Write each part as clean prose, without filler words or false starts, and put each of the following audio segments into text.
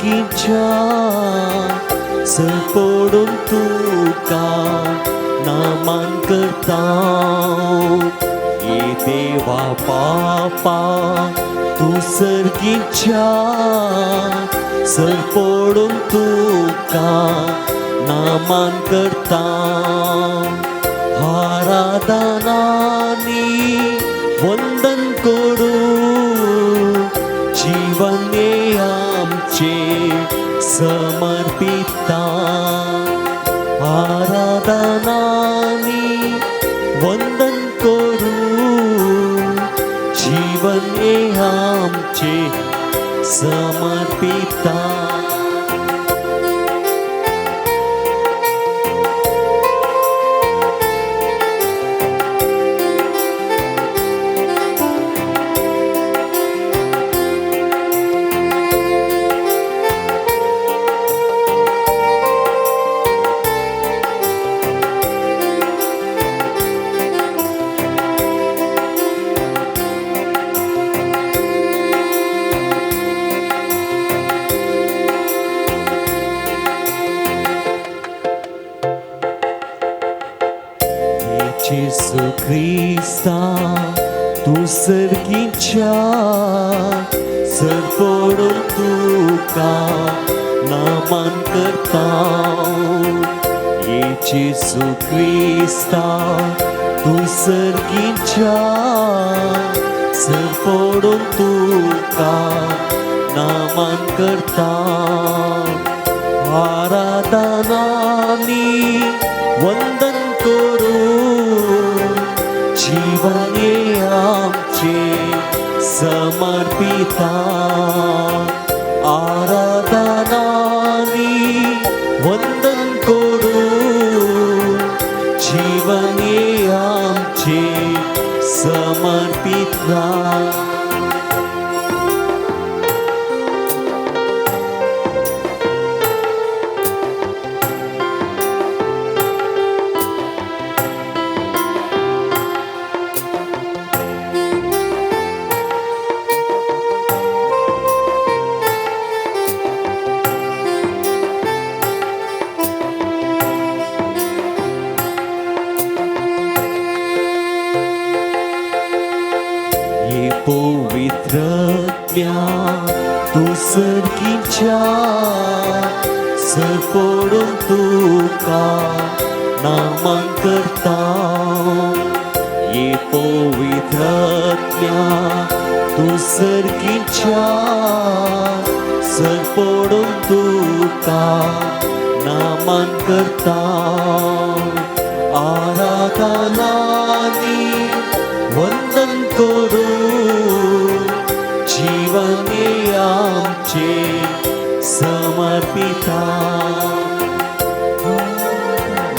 सर्गीच्या सरपडून तुका नामान करता. ये देवा बापा तूं सर्गीच्या सरपडून तुका नामान करता. आराधनानी वंदन करूं जीवन हे आमचे समर्पिता. आराधनानी वंदन करूं जीवन हे आमचे समर्पिता. जेसू क्रिस्ता तूं सर्गीच्या सरपडून तुका नामान करता. ये जेसू क्रिस्ता तूं सर्गीच्या सरपडून तुका नामान करता. आराधनानी वंदन करूं जीवन हे आमचे समर्पिता. आराधनानी वंदन करूं जीवन हे आमचे समर्पिता. ये पवित्र आत्म्या तूं सर्गीच्या सरपडून तुका नामान करता. ये पवित्र आत्म्या तूं सर्गीच्या सरपडून तुका नामान करता. आराधनानी वंदन करूं जीवन हे आमचे समर्पिता.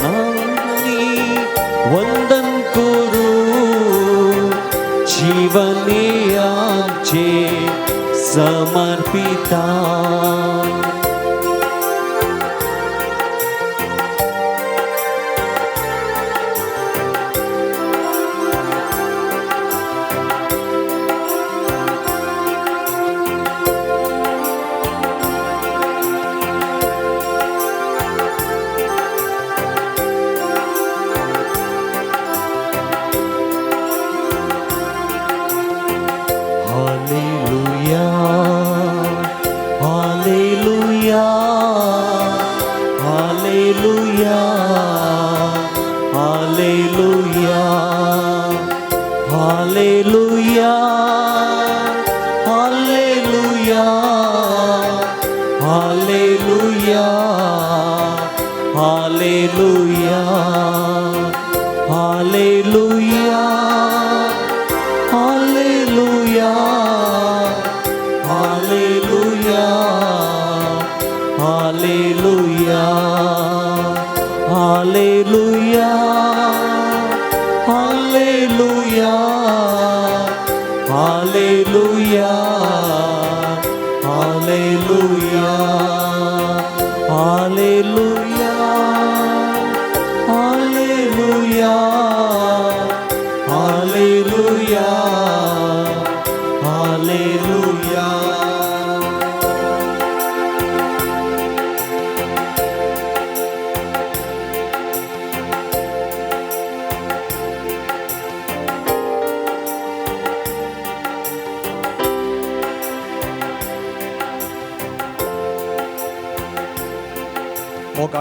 आराधनानी वंदन करूं जीवन हे आमचे समर्पिता. Hallelujah, Hallelujah, Hallelujah, Hallelujah, Hallelujah, Hallelujah, Hallelujah, Hallelujah, Hallelujah, Hallelujah, Hallelujah, Hallelujah, Hallelujah, Hallelujah, Hallelujah, Hallelujah, Hallelujah, Hallelujah, Hallelujah, Hallelujah.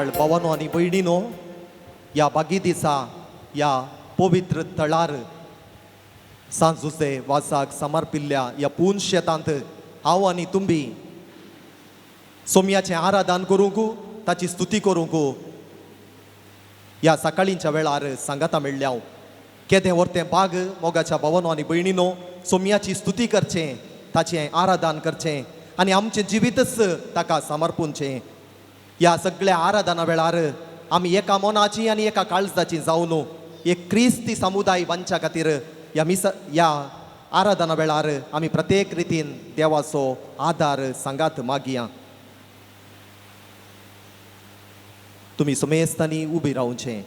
मोगाळ भावानो आनी भयणीनो, ह्या बागी दिसा ह्या पवित्र थळार सांत जुसे वासाक समर्पिल्ल्या ह्या पून शेतांत हांव आनी तुमी सोमयाचें आराधन करूंक, ताची स्तुती करूंक ह्या सकाळींच्या वेळार सांगाता मेळ्ळ्या. हांव केदें व्हरतें बाग मोगाच्या भावानो आनी भयणीनो, सोमयाची स्तुती करचें, ताचें आराधन करचें आनी आमचें जिवीतच ताका समर्पूनचें. ह्या सगळ्या आराधना वेळार आमी एका मनाची आनी एका काळजाची जावन एक क्रिस्ती समुदाय बांदच्या खातीर ह्या मिस ह्या आराधना वेळार आमी प्रत्येक रितीन देवाचो आदार सांगात मागया. तुमी सुमेस्तांनी उबी रावचें.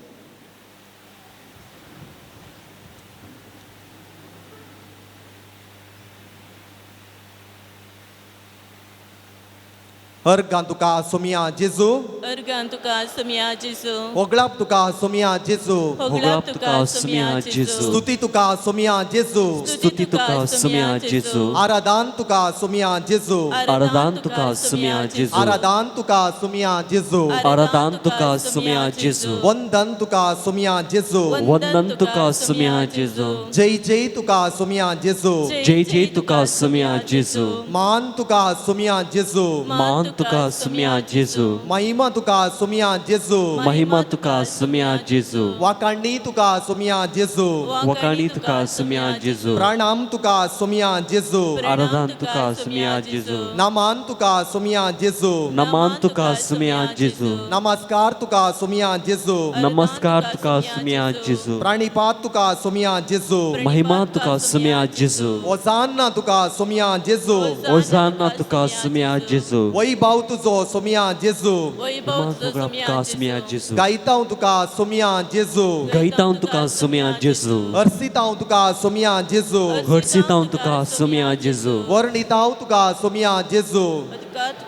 अर्गां तुका सोमिया जेजू, अर्गां तुका सोमिया जेजू, होगळाप तुका सोमिया जेजू, होगळाप तुका सोमिया जेजू, स्तुती तुका सोमिया जेजू, स्तुती तुका सोमिया जेजू, आराधान तुका सोमिया जेजू, आराधान तुका सोमिया जेजू, आराधान तुका सोमिया जेजू, आराधान तुका सोमिया जेजू, वंदन तुका सोमिया जेजू, वंदन तुका सोमिया जेजू, जय जय तुका सोमिया जेजू, जय जय तुका सोमिया जेजू, मान तुका सोमिया जेजू, मान तुका सोमिया जेजू, महिमा तुका सोमिया जेजू, महिमा तुका सोमिया जेजू, वाकांडी तुका सोमिया जेजू, वकाणी तुका सोमिया जेजू, प्राणाम तुका सोमिया जेजू, आराधान तुका सोमिया जेजू, नामान तुका सोमिया जेजू, नमान तुका सोमिया जेजू, नमस्कार तुका सोमिया जेजू, नमस्कार तुका सोमिया जेजू, प्राणिपात तुका सोमिया जेजू, महिमा तुका सोमिया जेजू, ओजान्ना तुका सोमिया जेजू, ओजाना तुका सोमिया जेजू, वैभव तुजो सोमिया जेजू, वैभव तुजो तुका सोमिया जेजू, गायतांव तुका सोमिया जेजू, गायतांव तुका सोमिया जेजू, अर्सितांव तुका सोमिया जेजू, घडसितांव तुका सोमिया जेजू, वर्णितांव तुका सोमिया जेजू,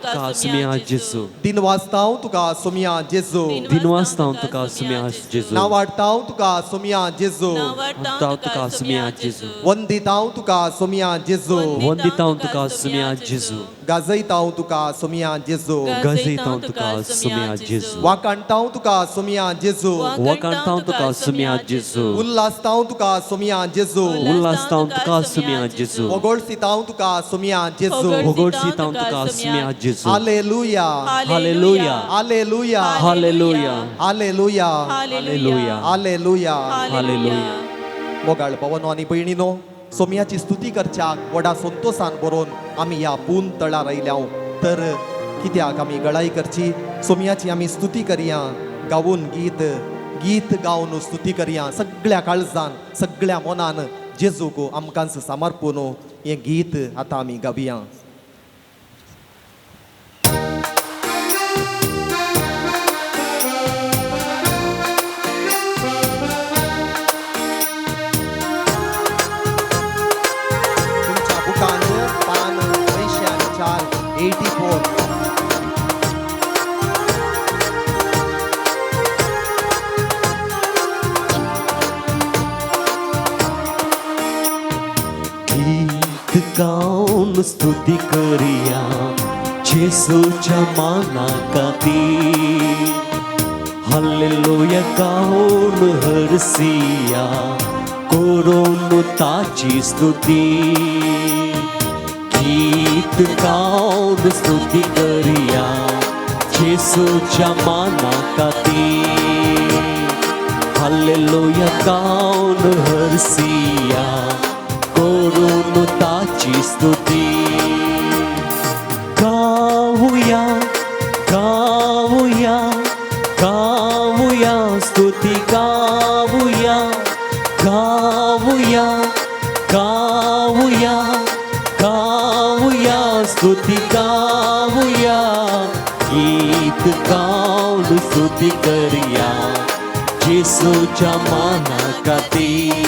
तुका सोमिया जेजू, दिनवासतांव तुका सोमिया जेजू, दिनवासतांव तुका सोमिया जेजू, नावाडतांव तुका सोमिया जेजू, नावाडतांव तुका सोमिया जेजू, वंदितांव तुका सोमिया जेजू, वंदितांव तुका सोमिया जेजू, गाजयतांव तुका सोमिया जेजू, गाजयतांव तुका सोमिया जेजू, वाकाणतांव तुका सोमिया जेजू, वकाणतांव तुका सोमिया जेजू, उल्हासतांव तुका सोमिया जेजू, उल्हासतांव तुका सोमिया जेजू, वगोळसितांव तुका सोमिया जेजू, होगोडसितांव तुका सोमिया जेजू. Hallelujah, hallelujah, hallelujah, hallelujah, hallelujah, hallelujah, hallelujah. Hallelujah. मोगाळ भवनो आनी भयणीनो, सोमयाची स्तुती करच्याक व्हडा संतोसान बरोवन आमी ह्या पून तळार आयल्या. तर कित्याक आमी गळाई करची? सोमयाची आमी स्तुती करया, गावून गीत गीत गावन स्तुती करया, सगळ्या काळजान सगळ्या मनान जेजूक आमकांच समर्पून हें गीत आतां आमी गावया. तुमच्या बुकान पान 84 84. गीत गाऊन स्तुती करूया जेजूच्या मानाखातीर, हालेलुया गाऊन हरसिया करून ताची स्तुती. गीत गाऊन स्तुती करूया जेजूच्या मानाखातीर, हालेलुया गाऊन हरसिया करून ताची स्तुती. गाऊया गाऊया गाऊया स्तुती गाऊया, गाऊया गाऊया गाऊया स्तुती गाऊया. गीत गाऊन स्तुती करूया जेजूच्या मानाखातीर,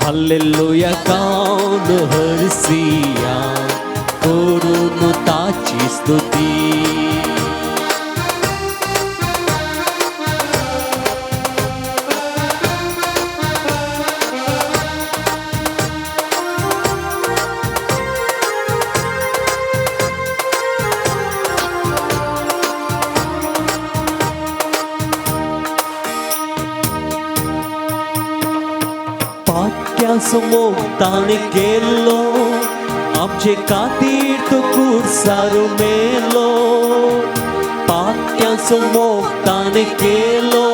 हालेलुया गाऊन हरसिया करून ताची स्तुती. पात्यांचो मोग ताणें केलो, आमचे खातीर तो कुर्सार मेलो. पात्यांचो मोग ताणें केलो,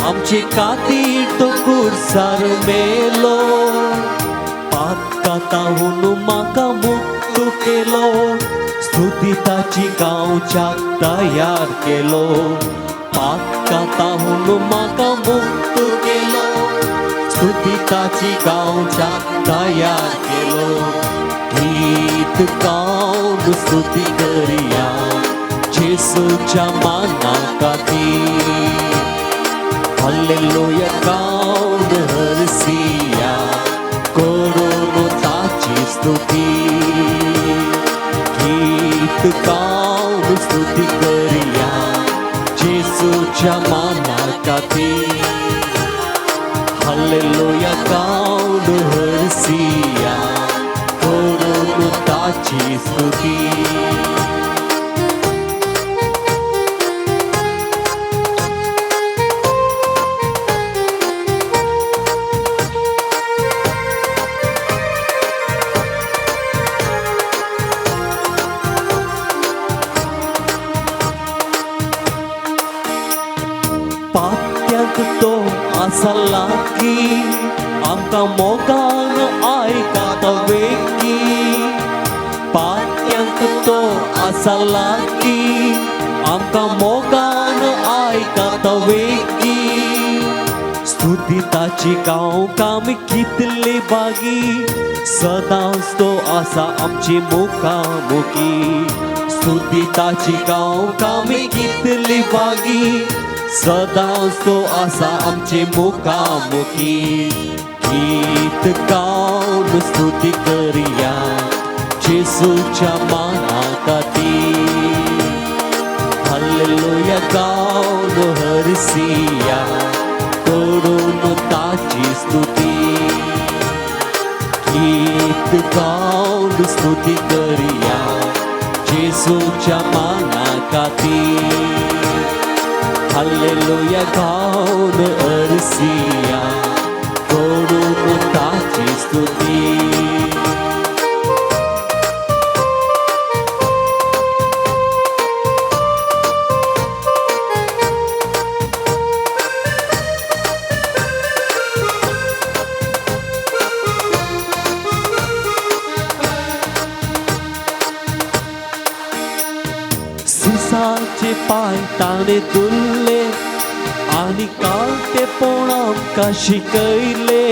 आमचे खातीर तो कुर्सार मेलो. पातकाताहून म्हाका मुक्त केलो, स्तुती ताची गांवच्याक तयार केलो. पातकाताहून म्हाका मुक्त केलो, स्तुती ताची गांवच्याक तयार केलो. गीत गावन स्तुती करया जेसूच्या माना खातीर. हालेलुया गावन हरसिया करून ताची स्तुती. गीत गावन स्तुती करया जेसूच्या माना खातीर. हालेलुया गावन हरसिया करून ताची स्तुती. पात्यांक तो आसा लागीं, आमकां मोगान आयकता वेगीं. पात्यांक तो आसा लागीं, आमकां मोगान आयकता वेगीं. स्तुती ताची गावंक आमी कितले बागी, सदांच तो आसा आमची मुखामुखी. स्तुती ताची गावंक आमी कितले बागी, सदांच तो आसा आमचे मुखामुखी. गीत गावन स्तुती करया जेसूच्या माना खातीर. हालेलुया गावन हरसिया करून ताची स्तुती. गीत गावन स्तुती करया जेसूच्या माना खातीर. हालेलुया गावन हरसिया करून ताची स्तुती. सिसाचे पांय ताणें धुल्ले आनी कालतेपण आमकां शिकयले.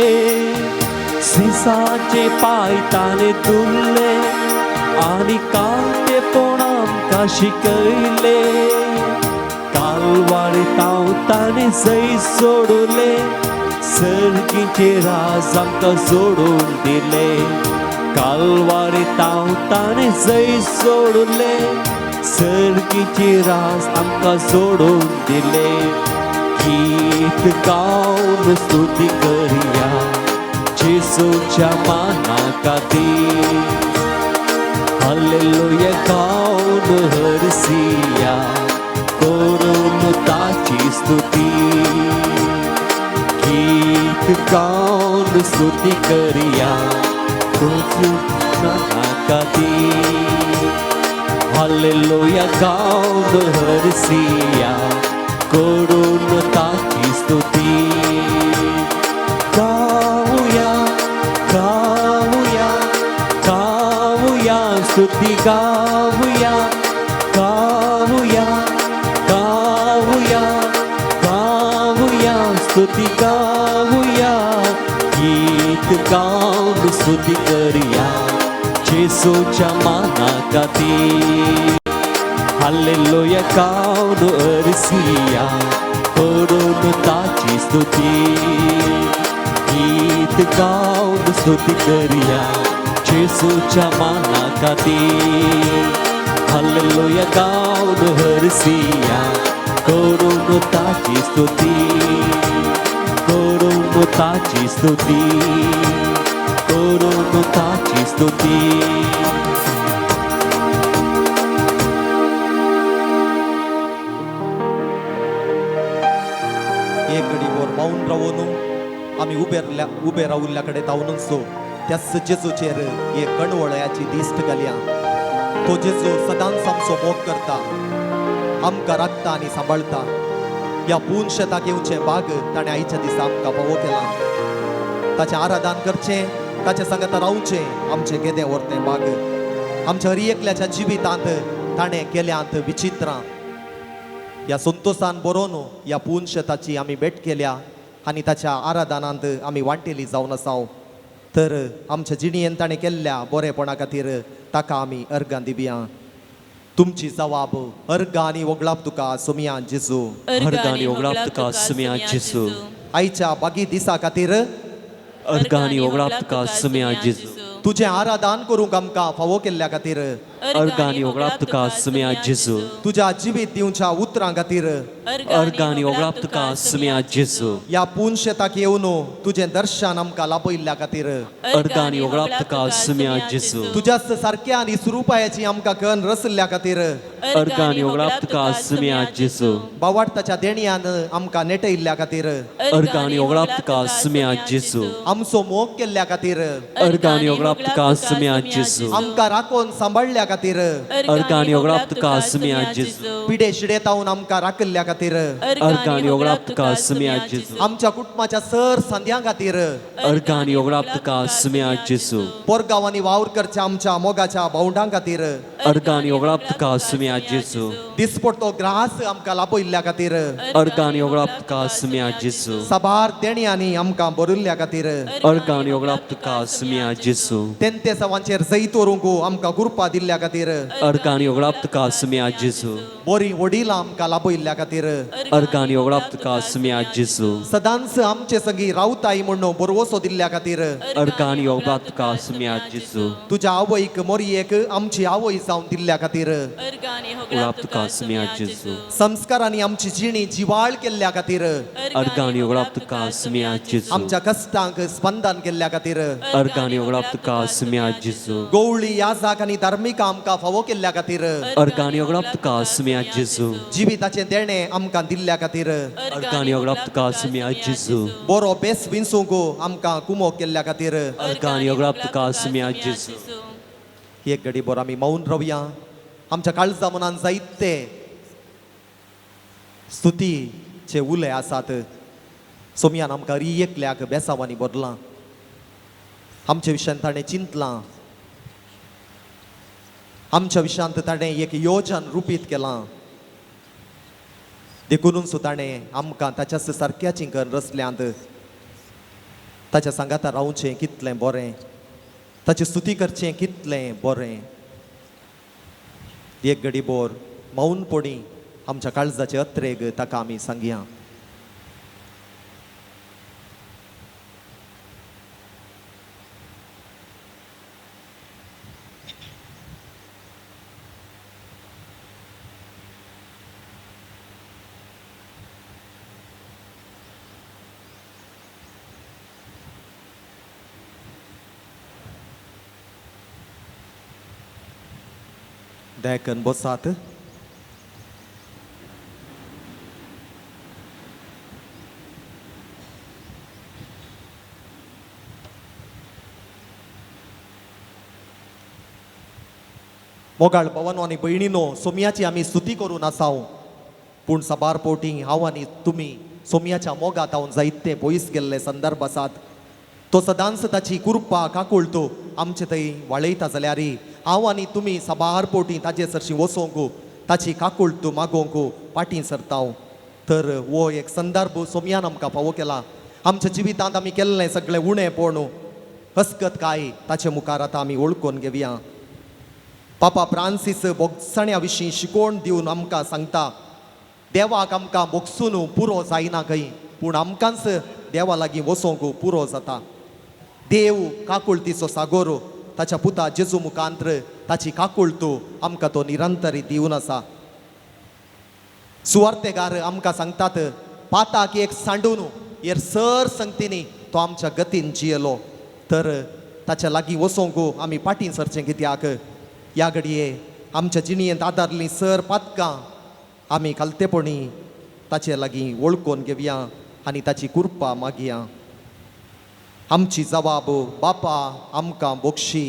सिसाचे पांय ताणें धुल्ले आनी कालतेपण आमकां शिकयले. कालवारी तांव ताणें जय सोडले, सर्गीचे राज आमकां जोडून दिले. कालवारी तांव ताणें जय सोडले, सर्गीचे राज आमकां जोडून दिले. गीत गावन स्तुती करया जेसूच्या माना खातीर. हालेलुया गावन हरसिया करून ताची स्तुती. गीत गावन स्तुती करया जेसूच्या माना खातीर. हालेलुया गावन हरसिया करून ताची स्तुती. गावया गावया गावया स्तुती गावया गावया गावया गावया स्तुती गावया. गीत गावन स्तुती करया जेसूच्या माना खातीर. हालेलुया गावन हरसिया करून ताची स्तुती. गीत गावन स्तुती करया जेसूच्या माना खातीर. हालेलुया गावन हरसिया करून ताची स्तुती. करून ताची स्तुती, करून ताची स्तुती. एक घडी भर मौन रावून आमी उबे रावल्ल्या कडेन धांवनूच त्याच जेजूचेर एक कणवळयाची दिश्ट घालया. तो जेजू सदांच आमचो मोग करता, आमकां राखता आनी सांबाळता. ह्या पून शेताक येवचें बाग ताणें आयच्या दिसा आमकां फावो केलां. ताचें आराधन करचें, ताचे सांगाता रावचें आमचें गेदें व्हरतें बाग. आमच्या हर एकल्याच्या जिवितांत ताणें केल्यांत विचित्रां. ह्या संतोसान बरोवन ह्या पून शेताची आमी भेट केल्या आनी ताच्या आराधनांत आमी वांटेली जावन आसाव. तर आमच्या जिणयेन ताणें केल्ल्या बरेपणा खातीर ताका आमी अर्गां दिवया. तुमची जवाब अर्गां आनी वगळाप तुका सोमया जेजू. अर्गां आनी वगळाप तुका सुम्या जेजू. आयच्या बागी दिसा खातीर अर्गां आनी वगळाप तुका सुम्या जेजू. तुजें आराधन करूंक आमकां फावो केल्ल्या खातीर अर्गां आनी वगळाप तुका सुम्या जेजू. तुज्या जिवीत दिवच्या उतरां खातीर अर्गां आनी वगळाप तुका सुम्या जेजू. ह्या पून शेताक येवन तुजें दर्शन आमकां लाभयल्ल्या खातीर अर्गां आनी वगळाप तुका सुम्या जेजू. तुज्याच सारक्या आनी सुरुपायाची आमकां कन रसल्ल्या खातीर अर्गां आनी वगळाप तुका सुम्या जेजू. बावाडताच्या देणयान आमकां नेटयल्ल्या खातीर अर्गां आनी वगळाप तुका सुम्या जेजू. आमचो मोग केल्ल्या खातीर अर्गां आनी वगळाप तुका सुम्या जेजू. आमकां राखून सांबाळल्या खातीर अर्गां आनी वगळाप तुका सुम्या जेजू. पिडे शिडेतावन आमकां राखिल्ल्या खातीर अर्गां आनी वगळाप तुका सुम्या जेजू. आमच्या कुटुंबाच्या सर संद्यां खातीर अर्गां आनी वगळाप तुका सुम्या जेजू. पोरगांवांनी वावर करच्या आमच्या मोगाच्या भावंडां खातीर अर्गां आनी वगळाप तुका सुम्या जेजू. दिसपडतो ग्रास आमकां लाभयल्ल्या खातीर अर्गां आनी वगळाप तुका सुम्या जेजू. साबार देण्यांनी आमकां बरयल्ल्या खातीर अर्गां आनी वगळाप तुका सुम्या जेजू. तेंते सवांचेर जैत व्हरूंक आमकां कृपा दिल्ल्या खातीर अर्गां आनी वगळाप तुका सुम्या जेजू. बरीं वडिलां आमकां लाभयल्ल्या खातीर अर्गां आनी वगळाप तुका सुम्या जेजू. सदांच आमचे संगी रावताय म्हूण बरवसो दिल्ल्या खातीर अर्गां आनी वगळाप तुका सुम्या जेजू. तुज्या आवयक मोरयेक आमची आवय जावन दिल्ल्या खातीर अर्गां आनी वगळाप तुका सुम्या जेजू. संस्कारांनी आमची जिणी जिवाळ केल्ल्या खातीर अर्गां आनी वगळाप तुका सुम्या जेजू. आमच्या कश्टांक स्पंदन केल्ल्या खातीर अर्गां आनी वगळाप तुका सुम्या जेजू. गवळी याजाक आनी धार्मीक आमकां फावो केल्ल्या खातीर अर्गां आनी वगळाप तुका सुम्या जेजू. जिविताचें देणें आमकां दिल्ल्या खातीर अर्गां आनी वगळाप तुका सुम्या जेजू. बरो बेस विंचूंक आमकां कुमोक केल्ल्या खातीर अर्गां आनी वगळाप तुका सुम्या जेजू. एक घडी बरो आमी मौन रावया. आमच्या काळजा मनान जायते स्तुतीचे उले आसात. सोमयान आमकां री एकल्याक बेसावांनी भरलां. आमच्या विशयान ताणें चिंतलां. आमच्या विशयांत ताणें एक योजन रुपीत केलां. देखूनच ताणें आमकां ताच्याच सारक्याची कर रचल्यांत. ताच्या सांगाता रावचें कितलें बरें, ताची स्तुती करचें कितलें बरें. एक घडी बोर मौनपणी आमच्या काळजाचे अत्रेग ताका आमी सांगया. देखन बसात. मोगाळ भवनो आनी भयणीनो, सोमयाची आमी स्तुती करून आसाव. पूण साबार पोटी हांव आनी तुमी सोमयाच्या मोगात हांव जायते पयस गेल्ले संदर्भ आसात. तो सदांच ताची कृपा काकुळतो आमचे थंय वाळयता जाल्यार हांव आनी तुमी साबार पोटी ताजे सरशी वचोंक ताची काकुळतो मागोवंक फाटीं सरताव. तर हो एक संदर्भ सोमयान आमकां फावो केला. आमच्या जिवितांत आमी केल्लें सगळें उणें पूण हसकत काय ताचे मुखार आतां आमी वळखून घेवया. पापा फ्रांसीस बोगसण्या विशीं शिकोवण दिवन आमकां सांगता, देवाक आमकां बोगसून पुरो जायना खंय, पूण आमकांच देवा लागीं वचोंक पुरो जाता. देव काकुळतीचो सागोर, ताच्या पुता जेजू मुखांत्र ताची काकुळतो आमकां तो निरंतरी दिवन आसा. सुवार्तेगार आमकां सांगतात, पाताक एक सांडून हेर सर संगतींनी तो आमच्या गतीन जियेलो. तर ताच्या लागीं वचोंक आमी फाटीं सरचें कित्याक? ह्या घडये आमच्या जिणयेंत आदारलीं सर पातकां आमी खालतेपणी ताचे लागीं वळखून घेवया आनी ताची कृपा मागया. आमची जबाब बापा आमकां बोक्षी.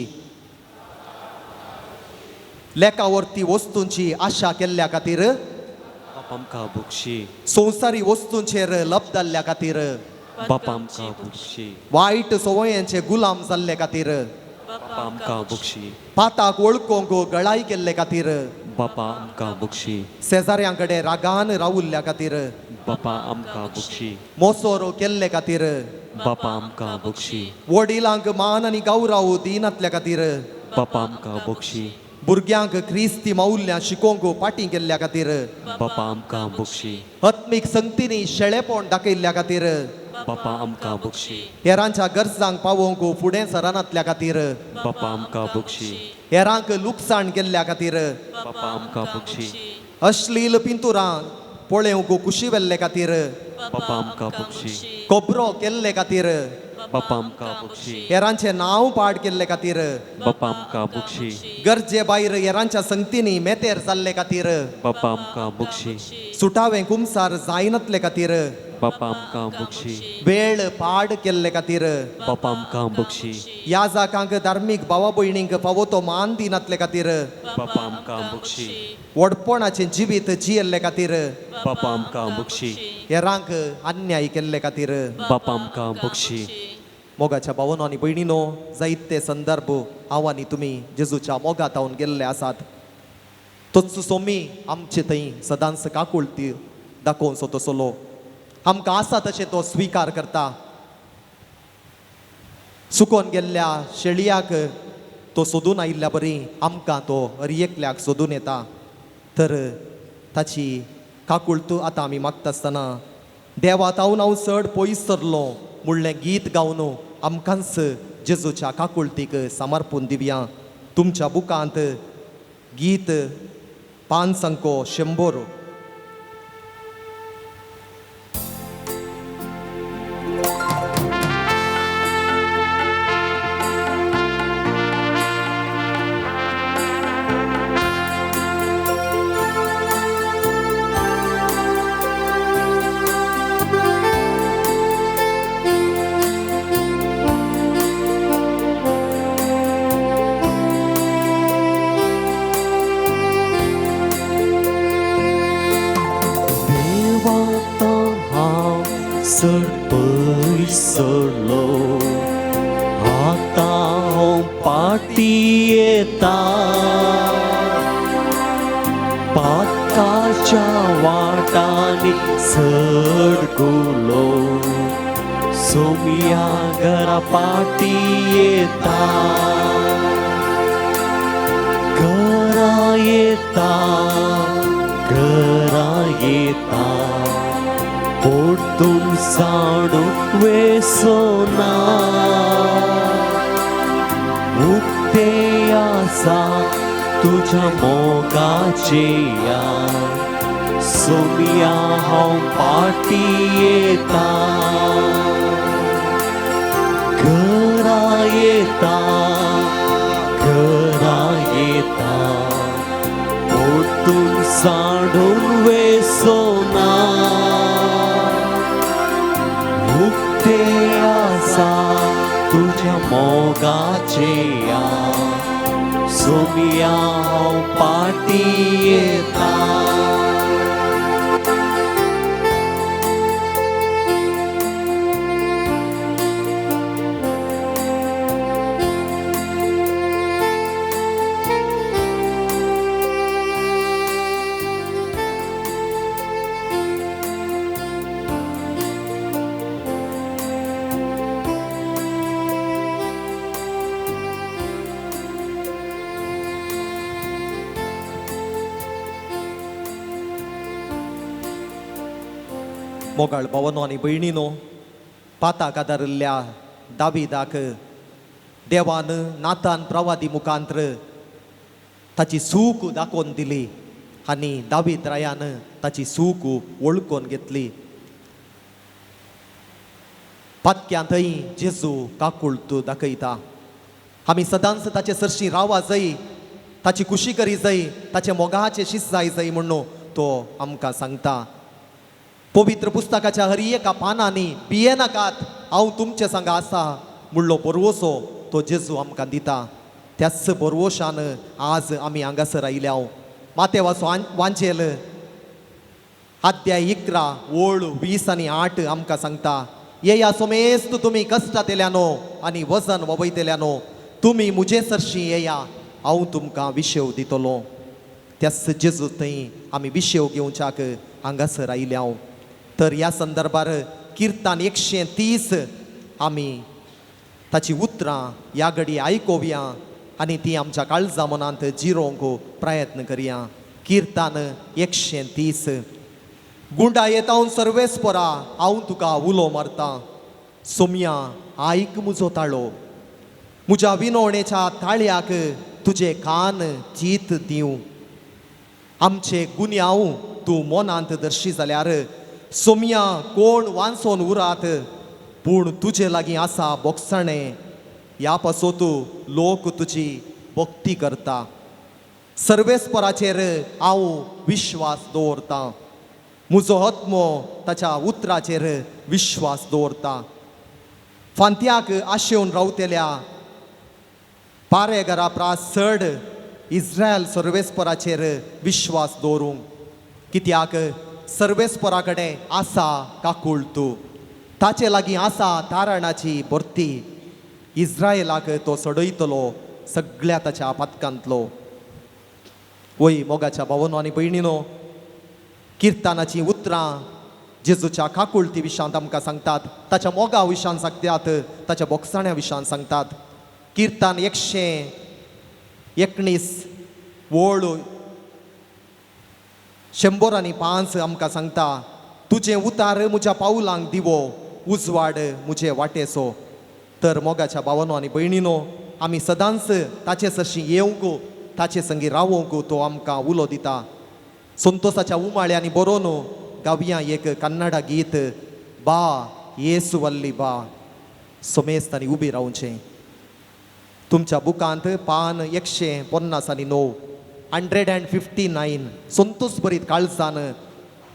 लेखावरती वस्तूंची आशा केल्ल्या खातीर, बाप आमकां बक्षी. संवसारी वस्तूंचेर लबदाल्ल्या खातीर, बाप आमकां बक्षी. वायट संवयांचे गुलाम जाल्ले खातीर, बाप आमकां बक्षी. पाताक वळखूंक गळाय केल्ले खातीर, बापा आमकां बक्षी. शेजाऱ्यां कडेन रागान रावुल्ल्या खातीर, बापा आमकां बक्षी. मोसोरो केल्ले खातीर, बापा आमकां बक्षी. वडिलांक मान आनी गौराव दिनातल्या खातीर, बापा आमकां बक्षी. भुरग्यांक क्रिस्ती माउल्यां शिकोवंक पाटी केल्ल्या खातीर, बापा आमकां बक्षी. आत्मीक संगतींनी शेळेपण दाखयल्ल्या खातीर, बापा आमकां बक्षी. हेरांच्या गरजांक पावोवंक फुडें सरनातल्या खातीर, बापा आमकां बक्षी. हेरांक लुकसाण केल्ल्या खातीर, बापा आमकां बक्षी. अश्लील पिंतुरां पळोवंक कुशी व्हेल्ले खातीर, बापा आमकां बक्षी. खबरो केल्ले खातीर, बापा आमकां बक्षी. हेरांचें नांव पाड केल्ले खातीर, बापा आमकां बक्षी. गरजे भायर हेरांच्या संगतींनी मेतेर जाल्ले खातीर, बापा आमकां बक्षी. सुटावें कुमसार जायनातले खातीर, बापा आमकां बक्षी. वेळ पाड केल्ले खातीर, बापा आमकां बक्षी. याजाकांक धार्मीक भावा भयणींक फावो तो मान दिनातले खातीर, बापा आमकां बक्षी. व्हडपणाचें जिवीत जियेल्ले खातीर, बापा आमकां बक्षी. हेरांक अन्याय केल्ले खातीर. बापा आमकां बक्षी. मोगाच्या भावनो आनी भयणीनो, जायते संदर्भ हांव आनी तुमी जेजूच्या मोगातावन गेल्ले आसात. तोच सोमी आमचे थंय सदांच काकुळती दाखोवचो तसलो आमकां आसा तशें तो स्विकार करता. सुकोन गेल्ल्या शेळयाक तो सोदून आयिल्ल्या बरी आमकां तो हर एकल्याक सोदून येता. तर ताची काकुळत आतां आमी मागता आसतना देवा तावन हांव चड पयस सरलो म्हणलें गीत गावन आमकांच जेजूच्या काकुळतीक समर्पून दिवया. तुमच्या बुकांत गीत 5 अंको 100. देवाता हांव चड पयस सरलो, आतां हांव पाटी येता. पातकाच्या वाटांनी सडकुलो, सोमया घरा पाटी येता. घरा येता, घरा येता, परतून साणू वेसना. उक्ते आसा तुज्या मोगाचे या, सोमया हांव पाटी येता. घरा येता, घरा येता, परतून साडून वेसना. उक्ते आसा तुज्या मोगाचे या, सोमया हांव पाटी येता. मोगाळ भावनो आनी भयणीनो, पाताक आदारिल्ल्या दाविदाक देवान नातान प्रवादी मुखांत्र ताची सूख दाखोवन दिली आनी दावीद रायान ताची सूख वळखून घेतली. पातक्यां थंय जेजू काकुळत दाखयता. आमी सदांच ताचे सरशी रावा जाय, ताची खुशी करी जाय, ताचे मोगाचे शीस जाय जाय म्हणून तो आमकां सांगता. पवित्र पुस्तकाच्या हर एका पानांनी भियेनाकात, हांव तुमचे संग आसा म्हणलो भरवसो तो जेजू आमकां दिता. त्याच भरवशान आज आमी हांगासर आयल्या. मातेवाचो वांजेल अध्याय 11 ओळ 20 आनी 8 आमकां सांगता, येया सोमेस्त तुमी कश्टांतल्यानो आनी वजन वबयतल्यानो, तुमी म्हजे सरशी येया, हांव तुमकां विशेव दितलो. त्याच जेजू थंय आमी विशेव घेवच्याक हांगासर आयल्या. तर ह्या संदर्भार किर्तन 130 आमी ताची उतरां ह्या घडी आयकोवया आनी ती आमच्या काळजा मनांत जिरोवंक प्रयत्न करया. किर्तन 130. गुंडा येतावन सर्वेस्परा हांव तुका उलो मारता, सोमया आयक म्हजो ताळो, म्हज्या विनवणेच्या ताळ्याक तुजे कान चीत दिवं. आमचे गुन्यांव तूं मनांत दर्शी जाल्यार सोमया कोण वांचोन उरात, पूण तुजे लागीं आसा बोगसाणें, ह्या पासत लोक तुजी भक्ती करता. सर्वेस्पराचेर हांव विश्वास दवरतां, म्हजो आत्मो ताच्या उतराचेर विश्वास दवरता. फांत्याक आशेवन रावतल्या पारेघरा प्रास चड इस्रायल सर्वेस्पराचेर विश्वास दवरूंक, कित्याक सर्वेस्परा कडेन आसा काकूळ तूं, ताचे लागीं आसा तारणाची भरती, इस्रायलाक तो सडयतलो सगळ्या ताच्या पातकांतलो. वय मोगाच्या भावनो आनी भयणीनो, किर्तनाचीं उतरां जेजूच्या काकुळती विशांत आमकां सांगतात, ताच्या मोगा विशांत सांगतात, ताच्या बोगसाण्या विशांत सांगतात. किर्तन 119 ओळ 105 आमकां सांगता, तुजें उतार म्हज्या पावलांक दिवो, उजवाड म्हजे वाटेचो. तर मोगाच्या भावनो आनी भयणीनो, आमी सदांच ताचे सरशी येवंक, ताचे संगी रावोंक तो आमकां उलो दिता. संतोसाच्या उमाळ्यांनी बरोवन गावया एक कन्नडा गीत, बा येसु वल्ली बा. सोमेस्त आनी उबी रावचें. तुमच्या बुकांत पान 159, 159. संतोष भरीत काळजान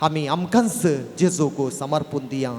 आमी आमकांच जेजूक समर्पून दिया.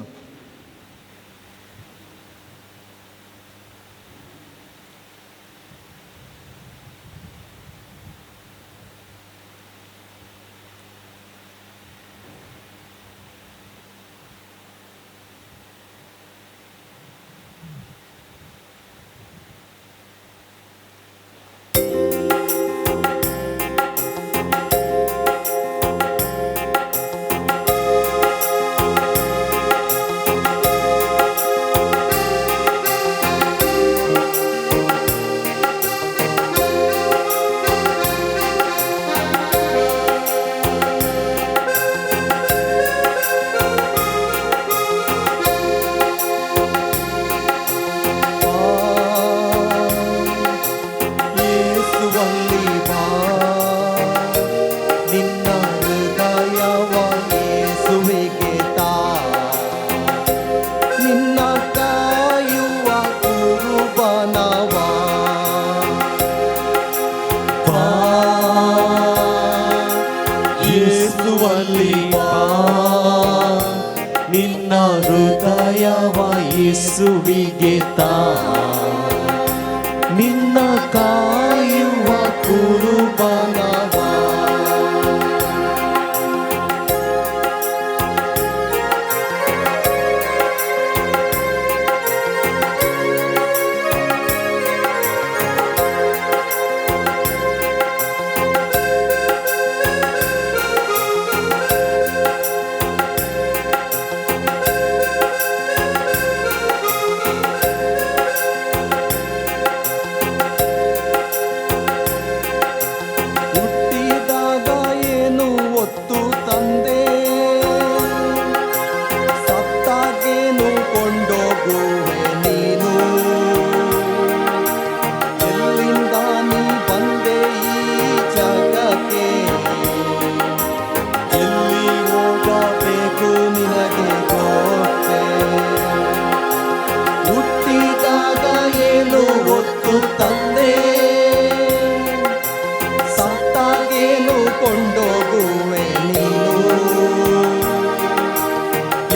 ನಿನ್ನ ಕಾಯುವ ಕುರುಬನವ.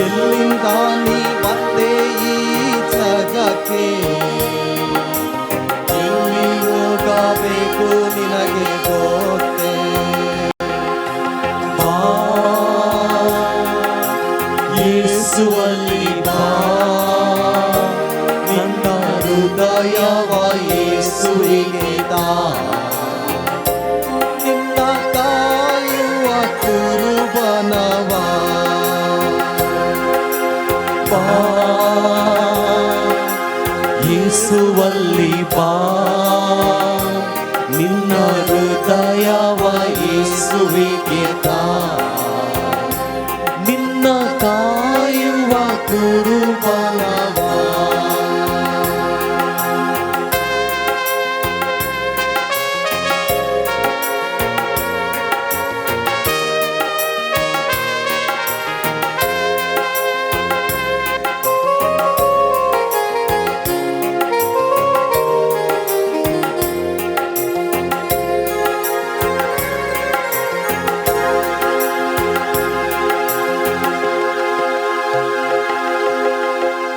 ಎಲ್ಲಿಂದ ನೀ ಬಂದೆ ಈ ಜಗಕ್ಕೆ? ಸ್ಥಾನಕ್ಕೆ ಎಲ್ಲಿ ಹೋಗಬೇಕು ನಿನಗೆ ಗೊತ್ತೇ. ಬಾ ಯೇಸುವಲ್ಲಿ ಬಾ, ನಿನ್ನ ಹೃದಯವ ಯೇಸುವಿಗೆ ತಾ, ನಿನ್ನ ಕಾಯುವ ಕುರುಬನವ. ಬಾ ಯೇಸುವಲ್ಲಿ ಬಾ, ನಿನ್ನ ಹೃದಯವ ಯೇಸುವಿಗೆ ತಾ, ನಿನ್ನ ಕಾಯುವ ಕುರುಬನವ.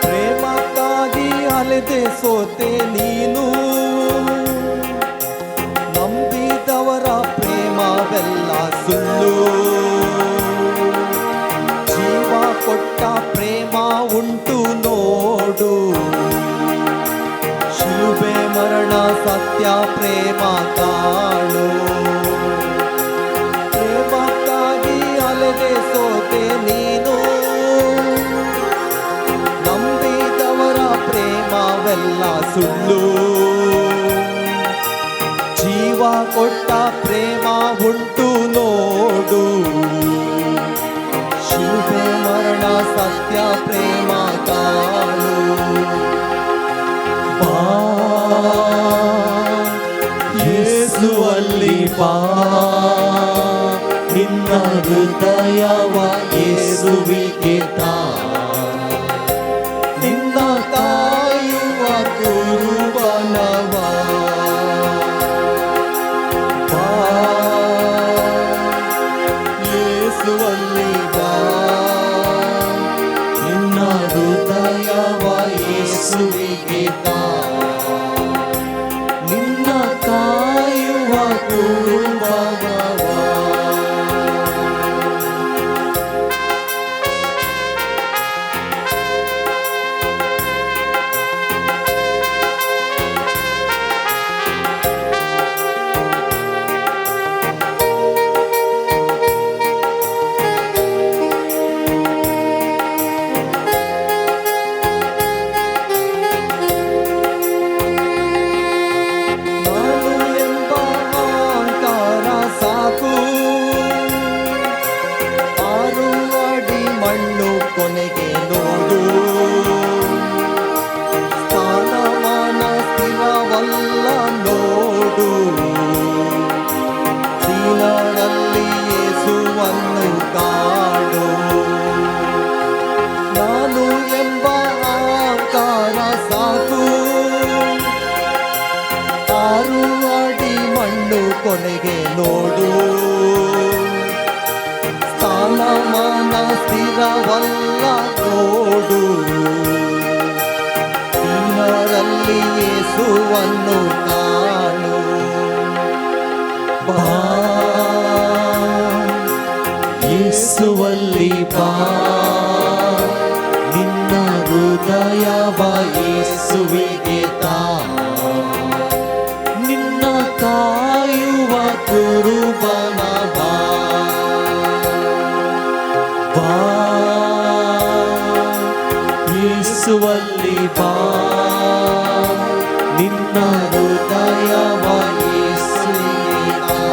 ಪ್ರೇಮಕ್ಕಾಗಿ ಅಲೆದೆ ಸೋತೆ ನೀನು, ನಂಬಿದವರ ಪ್ರೇಮವೆಲ್ಲ ಸುಳ್ಳು. ಜೀವ ಕೊಟ್ಟ ಪ್ರೇಮ ಉಂಟು ನೋಡು, ಶಿಲುಬೆ ಮರಣ ಸತ್ಯ ಪ್ರೇಮ ಕಾಣು. ಪ್ರೇಮಕ್ಕಾಗಿ ಅಲೆದೆ ಸೋತೆ ನೀನು, ನಂಬಿದವರ ಪ್ರೇಮವೆಲ್ಲ ಸುಳ್ಳು. ಜೀವ ಕೊಟ್ಟ ಪ್ರೇಮ ಉಂಟು ನೋಡು, ಶಿಲುಬೆ ಮರಣ ಸತ್ಯ ಪ್ರೇಮ ಕಾಣು. ಬಾ ಯೇಸುವಲ್ಲಿ ಬಾ, ನಿನ್ನ ಹೃದಯವ ಯೇಸುವಿಗೆ ತಾ, ನಿನ್ನ ಕಾಯುವ ಕುರುಬನವ. ಬಾ ಯೇಸುವಲ್ಲಿ ಬಾ, ನಿನ್ನ ಹೃದಯವ ಯೇಸುವಿಗೆ ತಾ, ನಿನ್ನ ಕಾಯುವ ಕುರುಬನವ. ನಾನು ಎಂಬ ಅಹಂಕಾರ ಸಾಕು, 6 ಅಡಿ ಮಣ್ಣು ಕೊನೆಗೆ ನೋಡು. ಸ್ಥಾನಮಾನ ಸ್ಥಿರವಲ್ಲ ನೋಡು, ದೀನರಲ್ಲಿ ಯೇಸುವನ್ನು ಕಾಡು. ನಾನು ಎಂಬ ಅಹಂಕಾರ ಸಾಕು, 6 ಅಡಿ ಮಣ್ಣು ಕೊನೆಗೆ ನೋಡು. ಸ್ಥಾನಮಾನ ಸ್ಥಿರವಲ್ಲ ನೋಡು, ದೀನರಲ್ಲಿ ಯೇಸುವನ್ನು ಕಾಣು. ಬಾ ಯೇಸುವಲ್ಲಿ ಬಾ, ನಿನ್ನ ಹೃದಯವ ಯೇಸುವಿಗೆ ತಾ, ನಿನ್ನ ಕಾಯುವ ಕುರುಬನ ಬಾ. ಬಾ ಯೇಸುವಲ್ಲಿ ಬಾ, ನಿನ್ನ ಹೃದಯವ ಯೇಸುವಿಗೆ ತಾ,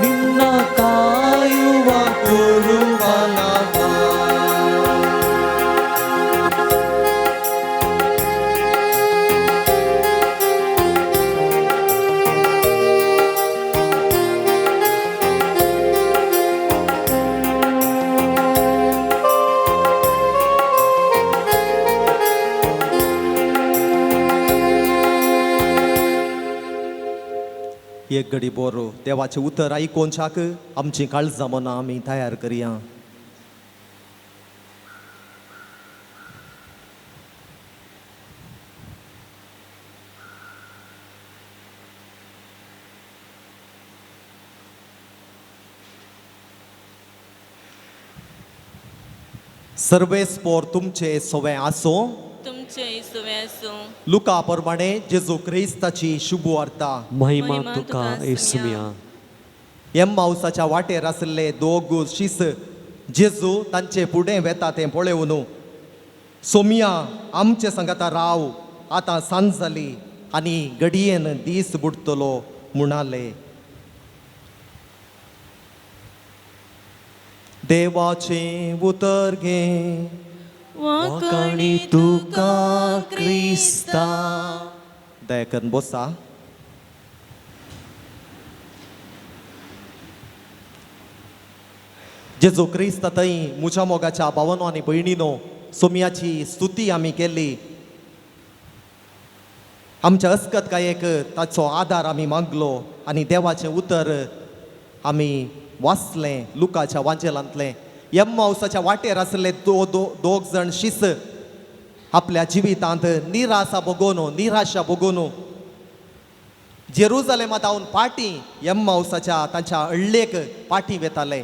ನಿನ್ನ ಕಾಯುವ ಕುರುಬನ ಬಾ. एक घडी बोरो देवाचें उतर आयकोनच्याक आमचीं काळजां मनां आमी तयार करया. सर्वेस्पोर तुमचे सवे आसूं. तुमचे सुवे आसूं. लुका प्रमाणे जेजू क्रिस्ताची शुभ वार्ता. महिमा तुका येसुया. एम्माउसाच्या वाटेर आशिल्ले दोग शीस जेजू तांचे फुडें वेता तें पळोवन, सोमिया आमचे सांगाता राव, आतां सांज जाली आनी घडयेन दीस बुडटलो म्हणाले. देवाचें उतर घे. वांकाणी तुका क्रिस्ता. दया करून बसा. जेजू क्रिस्त थंय म्हज्या मोगाच्या भावनो आनी भयणीनो, सोमयाची स्तुती आमी केली. आमच्या अस्कतकायेक ताचो आदार आमी मागलो आनी देवाचें उतर आमी वाचलें लुकाच्या वांजेलांतलें. एम्माउसाच्या वाटेर आसले दो दो दोग जाण शीस आपल्या जिवितांत निराशा भोगोवन, निराशा भोगोवन जेरुजलेमा धांवन पाटी एम्माउसाच्या तांच्या अळ्ळेक पाटी वेताले.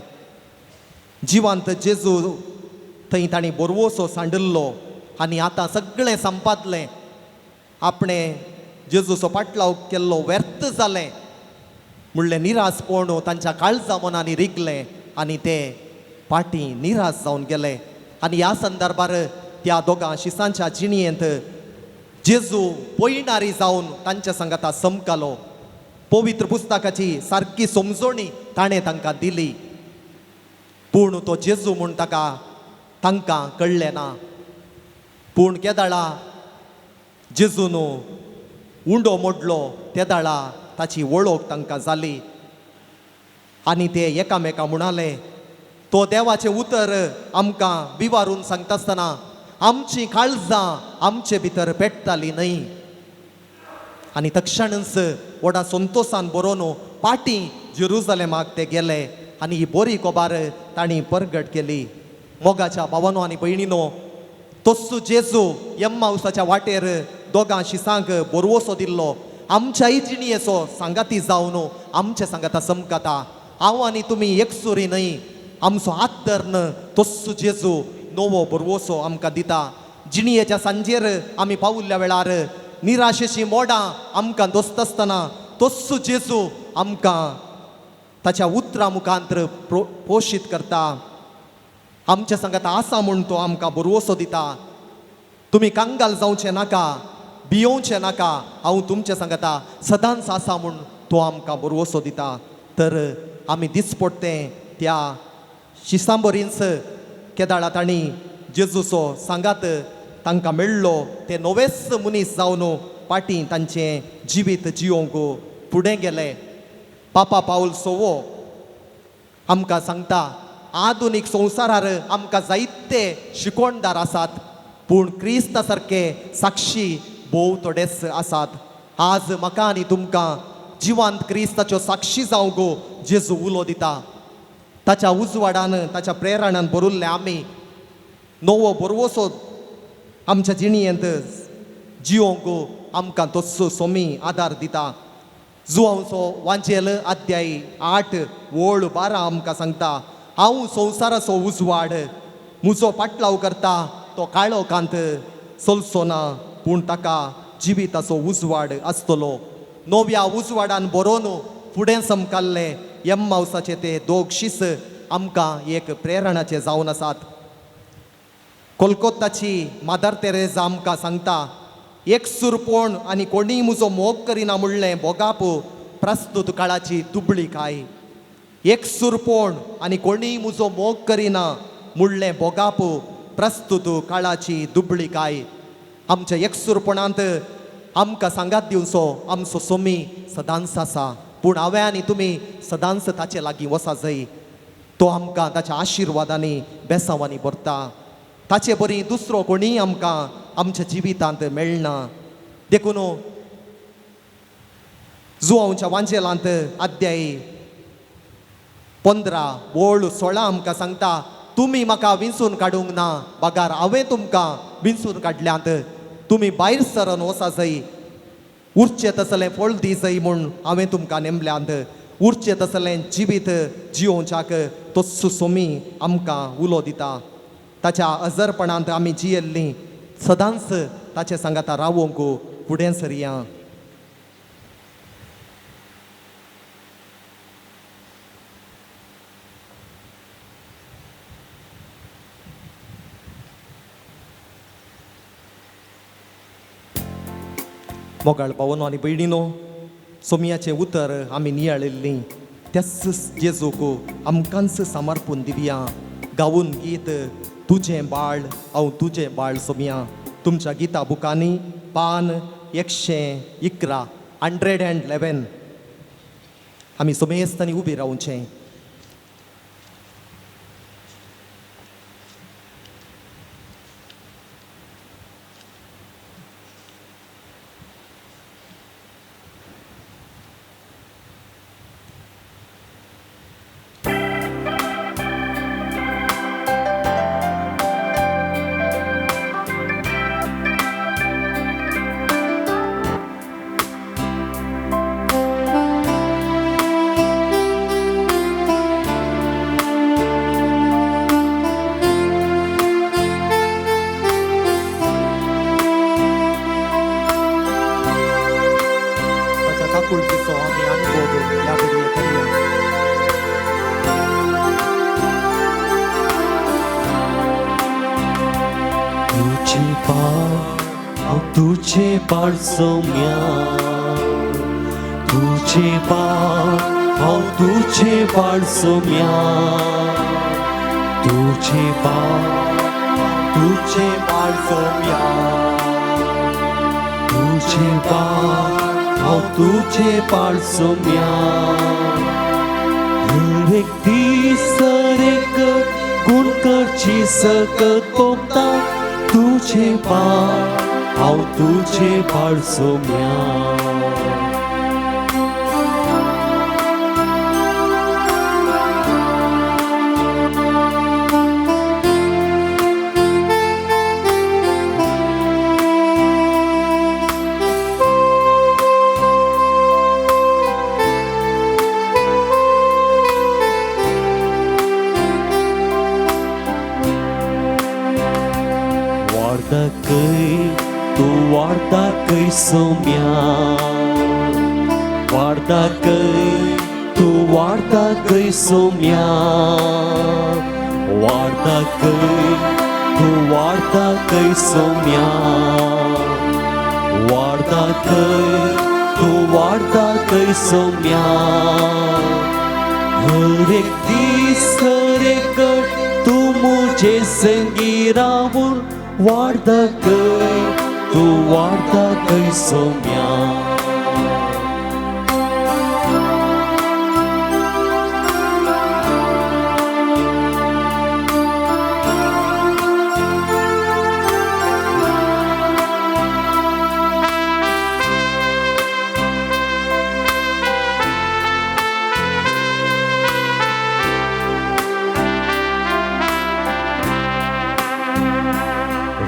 जिवांत जेजू थंय तांणी बोरवोसो सांडिल्लो आनी आतां सगळें संपादलें. आपणें जेजूचो पाटलाव केल्लो व्यर्थ जालें म्हणलें निराशपण तांच्या काळजा मनांनी रिगलें आनी ते पाटी निराश जावन गेले. आनी ह्या संदर्भार त्या दोगां शिसांच्या जिणयेंत जेजू पयणारी जावन तांच्या सांगाता समकालो. पवित्र पुस्तकाची सारकी समजोणी ताणें तांकां दिली, पूण तो जेजू म्हूण ताका तांकां कळ्ळें ना. पूण केदाळा जेजून उंडो मोडलो तेदाळा ताची वळख तांकां जाली आनी ते एकामेका म्हणाले, तो देवाचें उतर आमकां विवारून सांगता आसतना आमचीं काळजां आमचे भितर पेट्टालीं न्हय. आनी तक्षणच व्हडा संतोसान बरोवन पाटी जेरुजलेमाक ते गेले आनी ही बरी खबर तांणी परगट केली. मोगाच्या भावानो आनी भयणीनो, तस्सो जेजू एम्माउसाच्या वाटेर दोगां शिसांक बोरवोसो दिल्लो आमच्याय जिणयेचो सांगाती जावन आमचे सांगाता समकाता. हांव आनी तुमी एकसुरी न्हय, आमचो हात धरून तस्सो जेजू नवो बोरवोसो आमकां दिता. जिणयेच्या सांजेर आमी पावुल्ल्या वेळार निराशेची मोडां आमकां दोसता आसतना तस्सो जेजू आमकां ताच्या उतरां मुखांतर पोशीत करता. आमच्या सांगाता आसा म्हूण तो आमकां बोरवोसो दिता. तुमी कांगाल जावचें नाका, भियोवचें नाका, हांव तुमच्या सांगाता सदांच आसा म्हूण तो आमकां बोरवोसो दिता. तर आमी दिसपडटें त्या शिसांबरींच केदाळा तांणी जेजूचो सांगात तांकां मेळ्ळो ते नवेच मनीस जावन पाटी तांचें जिवीत जियोवंक फुडें गेले. पापा पावल सोवो आमकां सांगता, आधुनीक संवसारार आमकां जायते शिकवणदार आसात, पूण क्रिस्ता सारके साक्षी भोव थोडेच आसात. आज म्हाका आनी तुमकां जिवांत क्रिस्ताच्यो साक्षी जावंक गो जेजू उलो दिता. ताच्या उजवाडान ताच्या प्रेरणान भरिल्ले आमी नवो बरवसो आमच्या जिणयेंत जियोवंक आमकां तस्सो सोमी आदार दिता. जुवांचो वांजेल अध्याय 8 ओळ 12 आमकां सांगता, हांव संवसाराचो उजवाड, म्हजो पाटलाव करता तो काळो कांत चलचो ना, पूण ताका जिविताचो उजवाड आसतलो. नव्या उजवाडान बरोवन फुडें समकाल्ले एम्माउसाचे ते दोग शीस आमकां एक प्रेरणाचे जावन आसात. कोलकोत्ताची मादर तेरेजा आमकां सांगता, एक सुरपोण आनी कोणीय म्हजो मोग करिना म्हणलें भोगाप प्रस्तुत काळाची दुबळी काय. एक सुरपोण आनी कोणीय म्हजो मोग करिना म्हणलें भोगाप प्रस्तुत काळाची दुबळी काय. आमच्या एकसुरपणांत आमकां सांगात दिवचो आमचो सोमी सदांच आसा, पूण हांवें आनी तुमी सदांच ताचे लागीं वसा जाय. तो आमकां ताच्या आशिर्वादांनी बेसांवांनी भरता. ताचे बरी दुसरो कोणीय आमकां आमच्या जिवितांत मेळना. देखून जुवांच्या वांजेलांत अध्याय 15 ओळ 16 आमकां सांगता, तुमी म्हाका विंचून काडूंक ना, बगार हांवें तुमकां विंचून काडल्यांत. तुमी भायर सरन वचा जाय, उरचें तसलें फळ दी जाय म्हूण हांवें तुमकां नेमल्यांत. उरचें तसलें जिवीत जियोवच्याक तस्सो सोमी आमकां उलो दिता. ताच्या अजरपणांत आमी जियेल्लीं सदांच ताचे सांगाता रावोंक फुडें सरया. मोगाळ भावनो आनी भयणीनो, सोमयाचें उतर आमी नियाळिल्लीं त्याच जेजूक आमकांच समर्पून दिवया. गावून गीत तुजें बाळ हांव तुजें बाळ सोमया. तुमच्या गिता बुकांनी पान 111, 111. आमी सोमेस्तांनी उबी रावचें. ताच्या काकुळटीचो आमी अनुभव ह्या घडये करया. तुझे बाळ हांव तुझे बाळ सोम्या, तुझे बाळ हांव तुझे बाळ सोम्या, तुझे बाळ तुझे बाळ सोम्या, तुझे बाळ हांव तुझे बाळ सोम्या. हर एक दीस हर एक गुण करची सकत पोगता, तुझे बाळ हांव तुझे बाळ सोम्या. वार्ता तूं वार्ता कै सोम्या, वार्ता कै तूं वार्ता कै सोम्या, वार्ता कै तूं वार्ता कै सोम्या, वार्ता कै तूं वार्ता कै सोम्या. हर एक दीस हर एक तूं मुझे संगी रावून वार्ता कै तूं वार्ता कै सोम्या.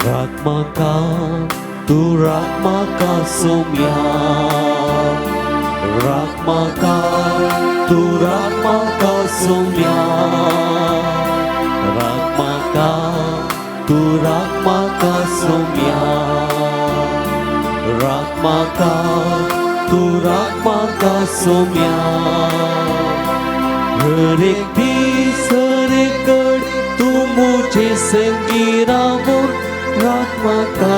राख म्हाका तूं राख म्हाका सोम्या, राख म्हाका तूं राख म्हाका सोम्या, राख म्हाका तूं राख म्हाका सोम्या, राख म्हाका तूं राख म्हाका सोम्या. हर एक दीस हर एक तूं मुझे संगी रावून राख म्हाका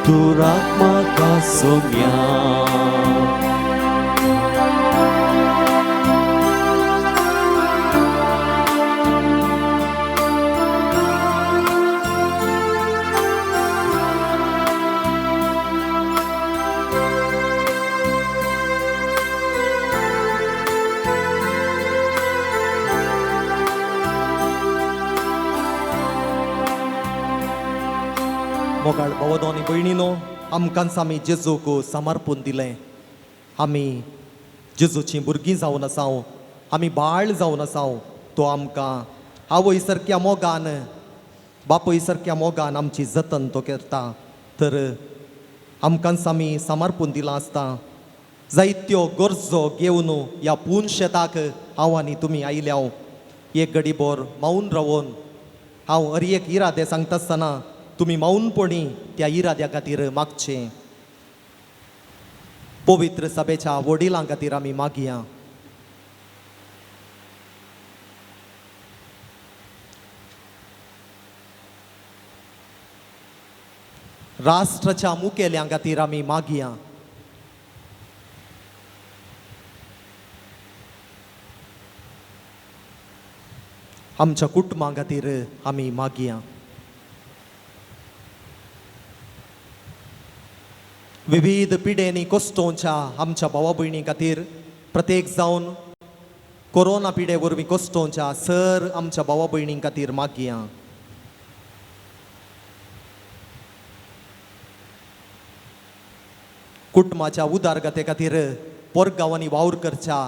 तूं राख म्हाका सोम्या. मोगाळ भावनो आनी भयणीनो, आमकांच आमी जेजूक समर्पून दिलें. आमी जेजूचीं भुरगीं जावन आसाव, आमी बाळ जावन आसाव. तो आमकां आवय सारक्या मोगान, बापूय सारक्या मोगान आमची जतन तो करता. तर आमकांच आमी समर्पून दिलां आसता जायत्यो गरजो घेवन ह्या पून शेताक हांव आनी तुमी आयल्या. एक घडीभर मावन रावोन हांव हर एक इरादे सांगता आसतना तुमी मौनपणी त्या इराद्या खातीर मागचें. पवित्र सभेच्या वडिलां खातीर आमी मागया. राष्ट्राच्या मुखेल्यां खातीर आमी मागया. आमच्या कुटुंबां खातीर आमी मागया. विविध पिडेंनी कोश्टोवच्या आमच्या भावा भयणी खातीर, प्रत्येक जावन कोरोना पिडे वरवीं कोश्टोवच्या सर आमच्या भावा भयणीं खातीर मागया. कुटुंबाच्या उदारगते खातीर पोरगांवांनी वावर करच्या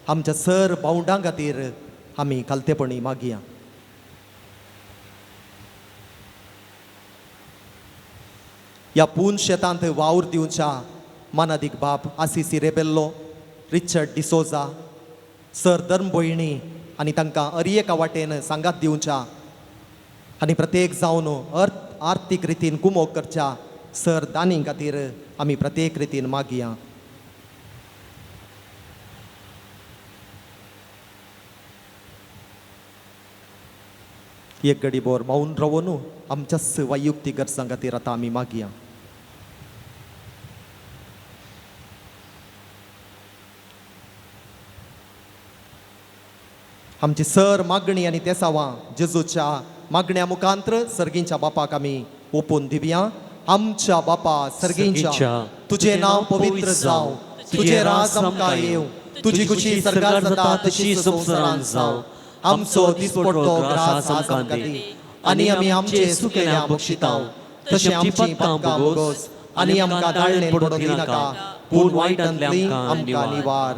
आमच्या सर भावंडां खातीर आमी खालतेपणी मागया. ह्या पून शेतांत वावर दिवच्या मानादीक बाप Assisi Rebello, Richard D'Souza sir, धर्मभयणी आनी तांकां अर एका वाटेन सांगात दिवच्या आनी प्रत्येक जावन आर्थीक रितीन कुमोक करच्या सर दानी खातीर आमी प्रत्येक रितीन मागया. एक घडी बोर मौन रावून आमच्याच वैयक्तीक गरजां खातीर आतां आमी मागया. आमची सर मागणी आनी तेसावां जेजूच्या मागण्या मुखांत्र सर्गींच्या बापाक आमी ओपून दिवया. आमच्या बापा सर्गींच्या, तुजें नांव पवित्र जावं, तुजें राज आमकां येवं, तुजी खुशी सर्गार जाता तशी संवसारांत जावं. आमचो दिसपडटो ग्रास आज आमकां दी आनी आमी आमचे सुकेल्या बक्षितांव तशें आमची पापकां भोगोस आनी आमकां दाळणेन पडोवंक दिनाका, पूण वायटांतली आमकां निवार.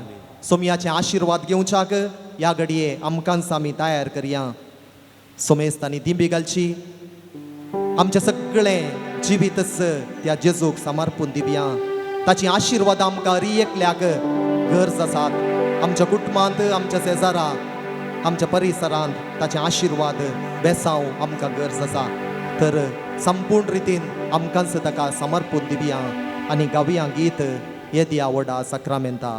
सोमयाचे आशिर्वाद घेवच्याक ह्या घडये आमकांच आमी तयार करया. सोमेस्तांनी दिंबी घालची, आमचें सगळें जिवीतच त्या जेजूक समर्पून दिवया. ताची आशिर्वाद आमकां हर एकल्याक गरज आसात. आमच्या कुटुंबांत, आमच्या शेजारा, आमच्या परिसरांत ताचे आशिर्वाद बेसांव आमकां गरज आसा. तर संपूर्ण रितीन आमकांच ताका समर्पून दिवया आनी गावया गीत येद्या व्हडा साक्रामेंता.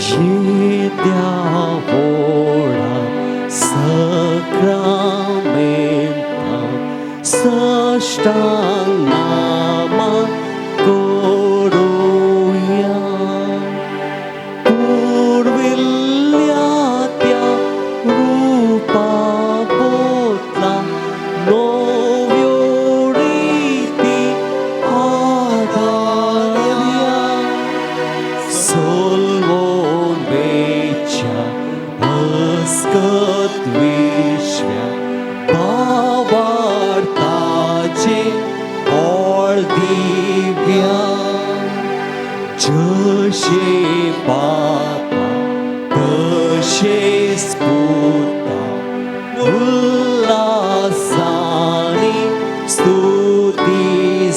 येद्या व्हडा साक्रामेंता साश्टांग नामा करुया. पुर्विल्ल्या त्या रुपा बोतला नव्यो रिती आदारया. सोलवून वेच्या अस्कत विश्व्या भावार्थाचे बळ दिव्या. जशे बापा तशेच पुता उल्हासानी स्तुती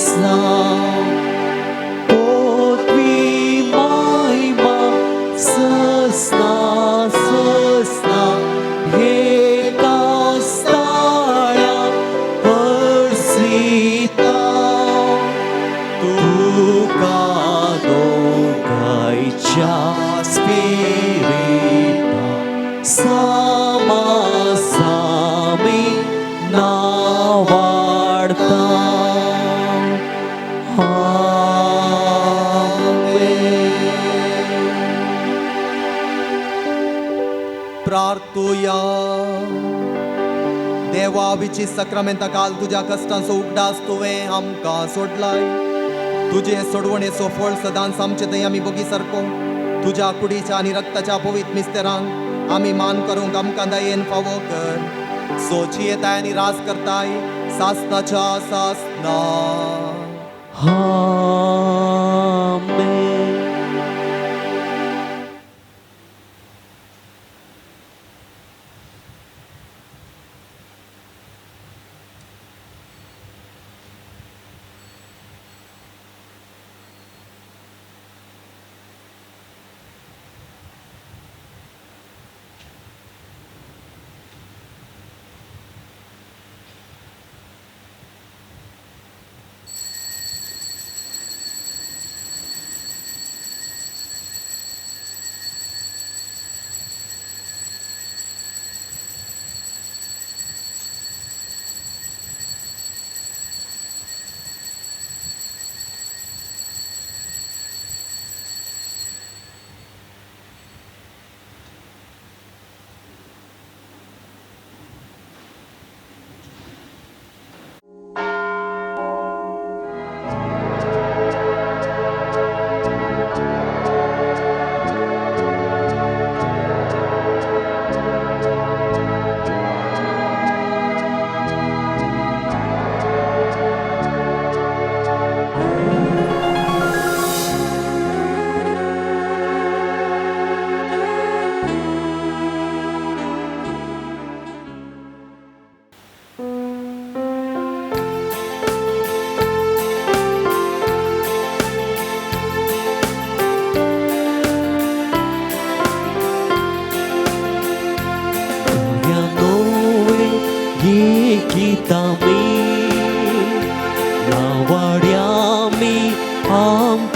जावं. पोतवी महिमा ससना ससना एका स्थाळ्या हर्षिता. तुका दोगांयच्या स्पिरिता सामासामी नावाडता. आमेन. प्रार्थुया. देवा विची साक्रामेंता काल तुज्या कश्टांचो उगडास तुवें आमकां सोडलाय. तुजे सोडवणेचो फळ सदांच आमचे थंय आमी भोगी सारको. तुज्या कुडीच्या आनी रक्ताच्या पवित्र मिस्तेरांक आमी मान करूंक आमकां दयेन फावो कर. सोची येताय आनी राज करताय सासनाच्या सासना. आमेन.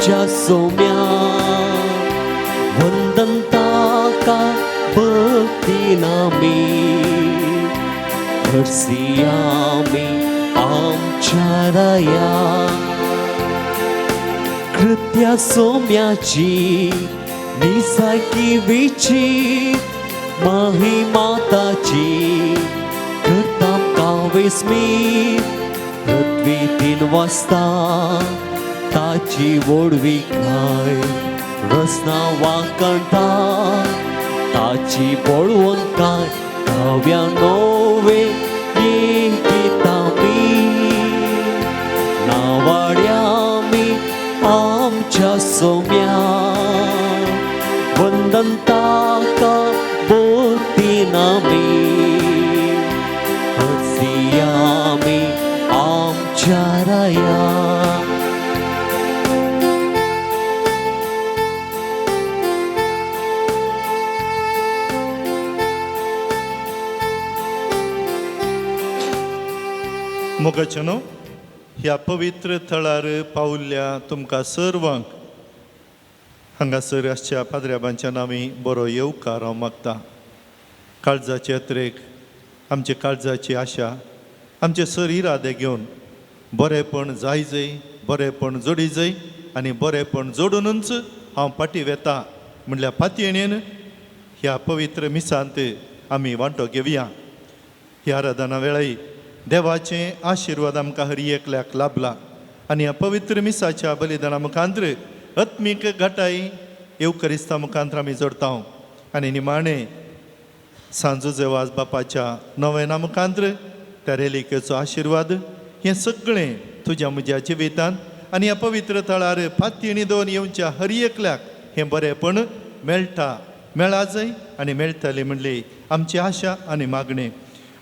आमच्या सोम्या वंदन ताका भक्तीन आमी हरसी आमी आमच्या राया कृत्या सोम्याची निसाकी विची महिमाताची करता कावेस्मी पृथ्वी तीन वाजता ताची व्हडवी काय रसना वाकणता ताची बळवंत काय काव्या नोवे गीतामी नावाड्यामी आमच्या सोम्या वंदन ताका भक्तीन आमी हरसी आमी आमच्या राया. मोगाच्यानो, ह्या पवित्र थळार पावल्ल्या तुमकां सर्वांक हांगासर आसच्या पाद्र्याबांच्या नांवी बरो येवकार हांव मागता. काळजाचे अत्रेक, आमचे काळजाची आशा, आमचे सर इरादे घेवन बरेंपण जाय जय, बरेंपण जोडी जय आनी बरेंपण जोडुनूच हांव फाटीं वेता म्हणल्यार फातयेणेन ह्या पवित्र मिसांत आमी वांटो घेवया. ह्या आराधना वेळाय देवाचे आशिर्वाद आमकां हर एकल्याक लाभला आनी ह्या पवित्र मिसाच्या बलिदाना मुखांत्र आत्मीक घटाय येवकरिस्ता मुखांत्र आमी जोडता. आनी निमाणें सांजो जेवाज बापाच्या नवेना मुखांत्र त्या रेलिकेचो आशिर्वाद हें सगळें तुज्या म्हज्या जिवितांत आनी ह्या पवित्र थळार फाती दोन येवच्या हर एकल्याक हें बरेंपण मेळटा, मेळा जय आनी मेळटलें म्हणली आमची आशा आनी मागणें.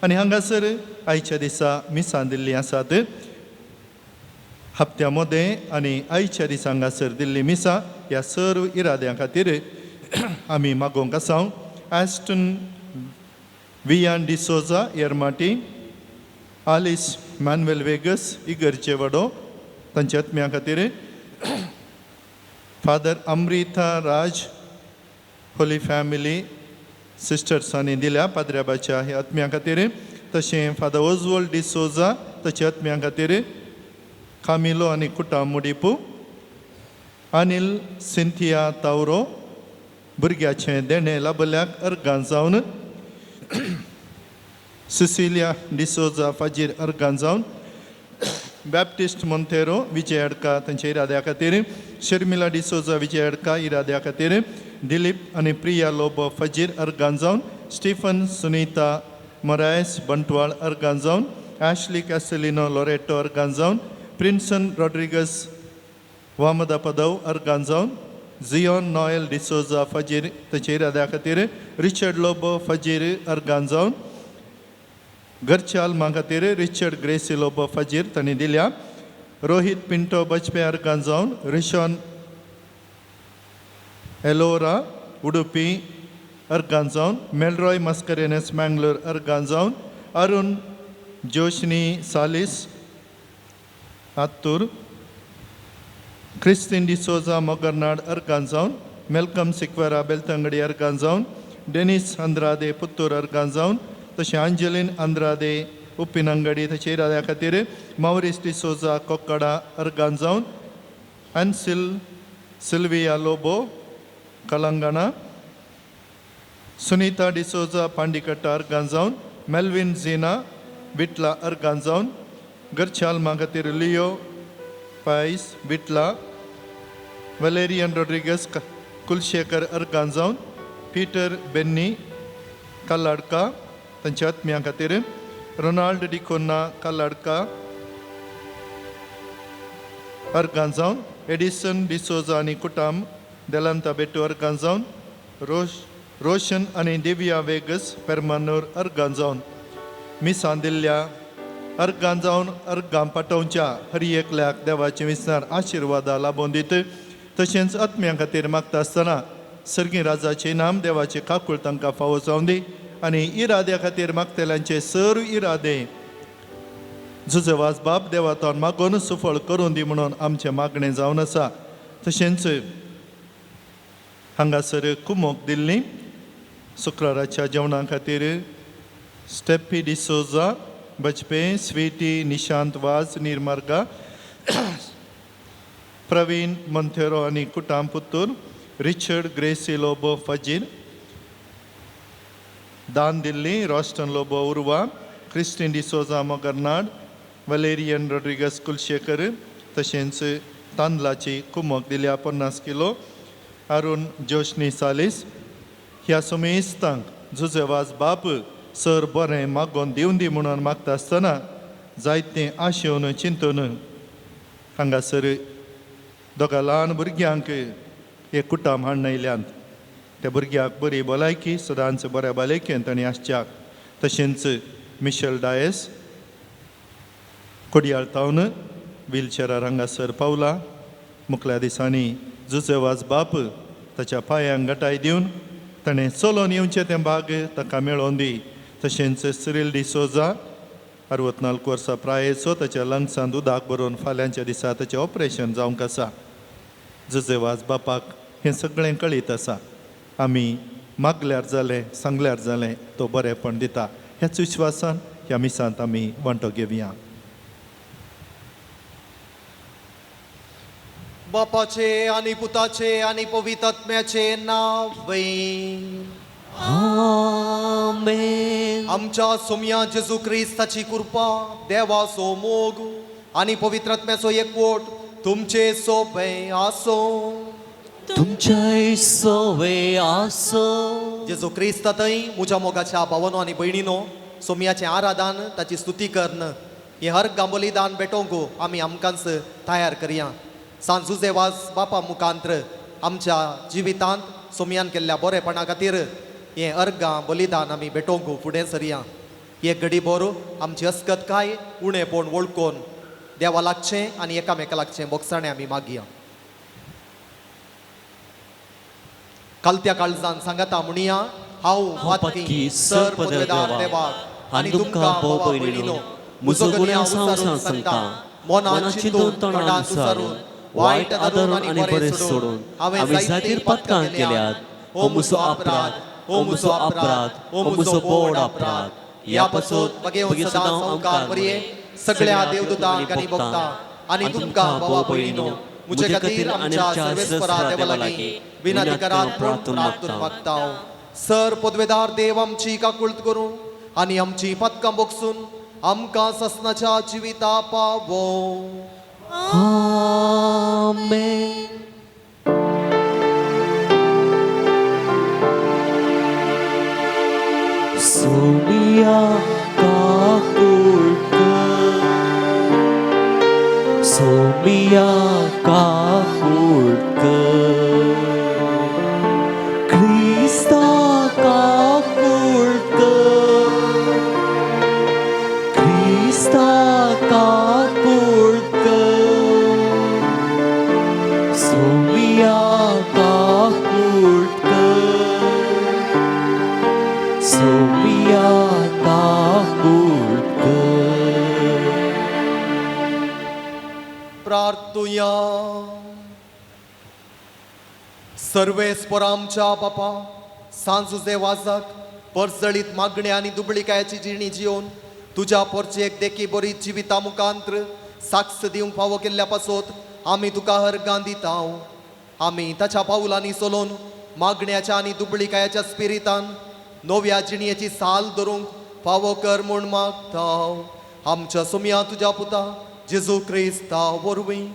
आनी हांगासर आयच्या दिसा मिसां दिल्लीं आसात हप्त्या मदें आनी आयच्या दिसा हांगासर दिल्ली मिसां ह्या सर्व इराद्यां खातीर आमी मागोवंक आसा. Aston Vian D'Souza Ermati, Alice Manuel Vegas इगर्जे वडो तांच्या आत्म्या खातीर, Father Amrita Raj Holy Family सिस्टर्सांनी दिल्या पाद्र्याबाच्या ह्या आत्म्या खातीर, तशें फादर ओजवॉल्ड डिसोजा ताच्या आत्म्या खातीर, कामिलो आनी कुटा मुडीपू, अनिल सिंथिया तावरो भुरग्याचें देणें लाभल्याक अर्गां जावन, सिसिलिया डिसोजा फाजीर अर्गां जावन, बॅप्टिस्ट मोंतेरो विजय अडका तांच्या इराद्या खातीर, शर्मिला डिसोजा विजय अडका इराद्या खातीर, दिलीप आनी प्रिया लोबो फजीर अर्गां जावन, स्टीफन सुनीता मोरायस बंटवाळ अर्गां जावन, ॲशली कॅसलिनो लोरेटो अर्गां जावन, प्रिन्सन रॉड्रिगस वामदा पदव अर्गां जावन, झियोन नॉयल डिसोजा फजीर ताच्या इराद्या खातीर, रिचर्ड लोबो फजीर अर्गां जावन, घरच्या आल्मा खातीर रिचर्ड ग्रेसी लोबो फजीर तांणी दिल्या, रोहीत पिंटो बजपे अर्गां जावन, रिशॉन एलोरा उडुपी अर्गां जावन, मेलरॉय मस्करेनस मँगलोर अर्गां जावन, अरुण जोशनी सालीस आत्तूर, क्रिस्तीन डिसोजा मोगरनाड अर्गां जावन, मेलकम सिक्वेरा बेलतंगडी अर्गां जावन, डेनिस अंद्रादे पुत्तूर अर्गां जावन, तशें अंजलीन अंद्रादे उप्पिनंगडी तशें इराद्या खातीर, मावरीस डिसोजा कोक्कडा अर्गां जावन, अन्सिल सिल्विया लोबो कलंगणा, सुनीता डिसोजा पांडिकट्टा अर्गां जावन, मेल्विन झिना विटला अर्गां जावन, घरच्या आल्मा खातीर लियो पायस विटला, वलेरियन रॉड्रिगस कुलशेखर अर्गां जावन, पीटर बेन्नी कल्लाडका तांच्या आत्म्या खातीर, रोनाल्ड डिकोन्ना कल्लाडका अर्गां जावन, एडिसन डिसोजा आनी कुटाम देलांता बेटू अर्गां जावन, रोशन आनी दिव्या वेगस पेरमानूर अर्गां जावन, मिसां दिल्ल्या अर्गां जावन अर्गां पाटोवच्या हर एकल्याक देवाचे विसनार आशिर्वादा लाबोवन दित. तशेंच आत्म्या खातीर मागता आसतना सर्गी राजाचे नाम देवाचे काकूळ तांकां फावो जावन दी आनी इराद्या खातीर मागतल्यांचे सर्व इरादे जुजवाज बाब देवातोन मागून सुफळ करून दी म्हणून आमचें मागणें जावन आसा. तशेंच हांगासर कुमोक दिल्ली शुक्राराच्या जेवणा खातीर स्टेप्पी डिसोजा, बजपे, स्वीटी, निशांत वाज, निर्मार्गा, प्रवीण मंथेरो आनी कुटाम पुत्तूर, रिचर्ड ग्रेसी लोबो फजीर, दान दिल्ली रोस्टन लोबो उर्वा, क्रिस्टीन डिसोजा मोगरनाड, वलेरियन रॉड्रिगस कुलशेकर, तशेंच तांदळाची कुमक दिल्या 50 किलो अरुण जोशनी सालीस. ह्या सुमेस्तांक जुजेवाज बाप सर बरें मागोवन दिवन दी म्हणून मागता आसतना जायतें आशेवन चिंतून हांगासर दोगा ल्हान भुरग्यांक एक कुटाम हाडून आयल्यांत. त्या भुरग्याक बरी भलायकी सदांच बऱ्या भलायकेंत आनी आसच्याक. तशेंच मिशेल डायस कोडयाळ तावन व्हिलचेरार हांगासर पावला. मुखल्या दिसांनी जुजेवाज बाप ताच्या पांयांक गटाय दिवन ताणें चलोवन येवचें तें भाग ताका मेळोवन दी. तशेंच सिरील डिसोजा 64 वर्सां प्रायेचो, ताच्या लंग्सान उदक भरून फाल्यांच्या दिसा ताचें ऑपरेशन जावंक आसा. जुजेवाज बापाक हें सगळें कळीत आसा. आमी मागल्यार जालें, सांगल्यार जालें, तो बरेंपण दिता. ह्याच विश्वासान ह्या मिसांत आमी वांटो घेवया. बापाचे आनी पुताचे आनी पवित्र आत्म्याचे नांव. आमेन. आमच्या सोमया जेजू क्रिस्ताची कृपा, देवाचो मोग आनी पवित्र आत्म्याचो एकवट तुमचे सोबे आसो. तुमच्याय सोवे आसो. जेजू क्रिस्तातय म्हज्या मोगाच्या भावनो आनी भयणीनो, सोमयाचें आराधन, ताची स्तुती कर्ण हें हर गांबोली दान भेटोवंक आमी आमकांच तयार करया. सांजुजे वाज बापा मुखांत्र आमच्या जिवितांत सोमयान केल्ल्या बरेपणा खातीर हें अर्गां बलिदान आमी भेटोवंक फुडें सरया. एक घडी बरो आमची अस्कत काय उणेपण वळखून देवा लागचें आनी एकामेका लागचें बोगसाणें आमी मागया. कालत्या काळजान सांगाता म्हणया, हांव पातकी सर पदवेदार देवाक आनी तुमकां भोव भयणीनो म्हजो गुन्यांव सांगून सांगता, मनान चिंतून तोंडान उचारून वायट आदरून आनी बरें सोडून हांवें जायतीर पातकां केल्यात. हो म्हजो अपराध, हो म्हजो अपराध, हो म्हजो बोड अपराध. ह्या पासून बगेवन सदां संवकार बरये सगळ्या देवदूतांक आनी भक्तां आनी तुमकां भावा भयणीनो म्हजे खातीर आमच्या सर्वेस्परा देवा लागीं विनंती करात म्हूण प्रार्थून मागता. सर पदवेदार देव आमची काकुळत करूं आनी आमची पातकां बोगसून आमकां ससनाच्या जिविता पावो. आमेन. सोमिया काकुळट कर, सोमिया काकुळट कर, क्रिस्ता काकुळट कर, क्रिस्ता काकुळट कर, सोमिया काकुळट कर, सोमिया काकुळट कर. प्रार्थुया. सर्वेस्पर आमच्या बापा, सांजुजे वाजाक परजळीत मागण्या आनी दुबळिकायाची जिणी जिवन तुज्या पोरचेक देखी बरी जिविता मुखांत्र साक्ष दिवंक फावो केल्ल्या पासत आमी तुका हरगां दिता. आमी ताच्या पावलांनी चलोवन मागण्याच्या आनी दुबळिकायाच्या स्पिरितान नव्या जिणयेची साल धरूंक फावो कर म्हूण मागता. आमच्या सोमया तुज्या पुता जेजू क्रिस्ता वरवीं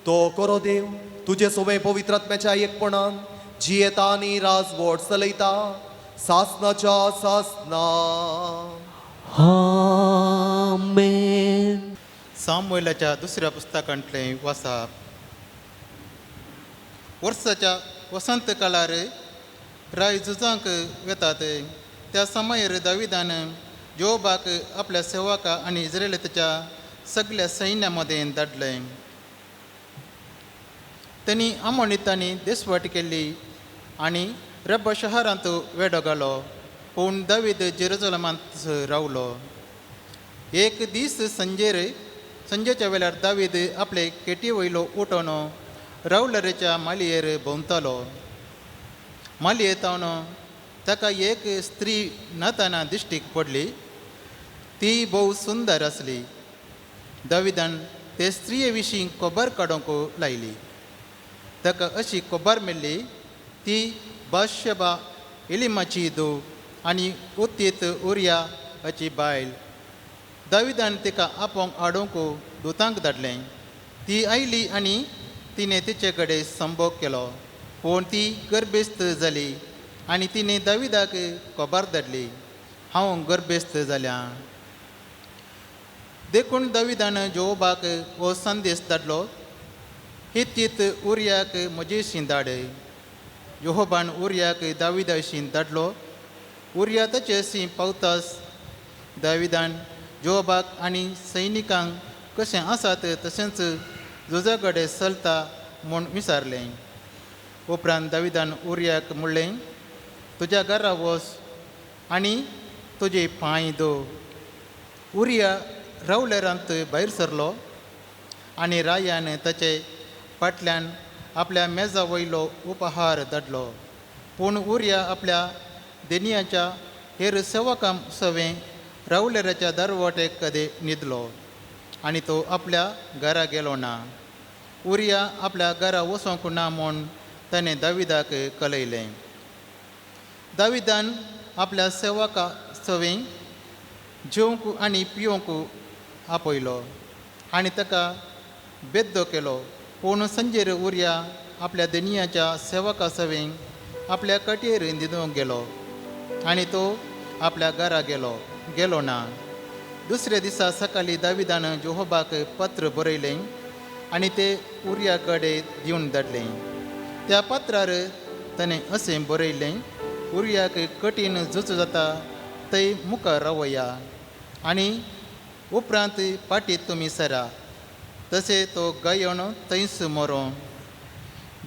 तो करो देव तुजे सोवे पवित्र आत्म्याच्या एकपणान जियेता आनी राजवट चलयता सासनाच्या सासना. आमेन. सामुएलाच्या दुसऱ्या पुस्तकांतलें वासाप. वर्साच्या वसंत काळार राय झुजांक वेतात त्या समयर दाविदान जोबाक आपल्या सेवका आनी इस्रायलाच्या सगल्या सैन्या मदें धाडलें. तांणी आमोनितांनी देसवाट केल्ली आनी रब्बा शहरांत वेडो घालो, पूण दावीद जेरुजलमांत रावलो. एक दीस संजेर संजेच्या वेळार दावीद आपले केटी वयलो उठोवन रावलरेच्या मालयेर भोंवतालो. मालये तावन ताका एक स्त्री न्हाताना दिश्टीक पडली. ती भोव सुंदर आसली. दाविदान ते स्त्रिये विशीं खबर काडूंक लायली. ताका अशी खबर मेळ्ळी, ती बादशबा एलिमाची धूव आनी उत्तीत उरिया हाची बायल. दाविदान तिका आपोवंक हाडूंक दुतांक धाडलें. ती आयली आनी तिणें तिचे कडेन संभोग केलो, पूण ती गर्भेस्त जाली आनी तिणें दाविदाक खबर धाडली, हांव गर्भेस्त जाल्या. देखून दाविदान जोबाक हो संदेश धाडलो, हितीत उरियाक म्हजेशी धाड. जोहोबान उरियाक दाविदाशी धाडलो. उरिया ताचेशी पावतास दाविदान जोबाक आनी सैनिकांक कशें आसात तशेंच झुजा कडेन चलता म्हूण विचारलें. उपरांत दाविदान उरियाक म्हणलें, तुज्या घरा वच आनी तुजे पांय दो. उरिया रावलेरांत भायर सरलो आनी रायान ताचे फाटल्यान आपल्या मेजा वयलो उपहार धाडलो. पूण उरिया आपल्या देनियाच्या हेर सेवकां सवें रावलेराच्या दरवटेक कदे न्हिदलो आनी तो आपल्या घरा गेलो ना. उरिया आपल्या घरा वचोंक ना म्हूण ताणें दाविदाक कळयलें. दाविदान आपल्या सेवका सवें जेवंक आनी पिवंक आपयलो आनी ताका बेद्दो केलो. पूण संजेर उरिया आपल्या दनियाच्या सेवका सवें आपल्या कटयेर न्हिदूंक गेलो आनी तो आपल्या घरा गेलो ना. दुसऱ्या दिसा सकाळीं दाविदान जोहोबाक पत्र बरयलें आनी ते उरिया कडेन दिवन धाडलें. त्या पत्रार ताणें अशें बरयलें, उरियाक कठीण झूज जाता थंय मुखार रावया आनी उपरांत फाटीं तुमी सरा. तशें तो गायन थंयच मरो.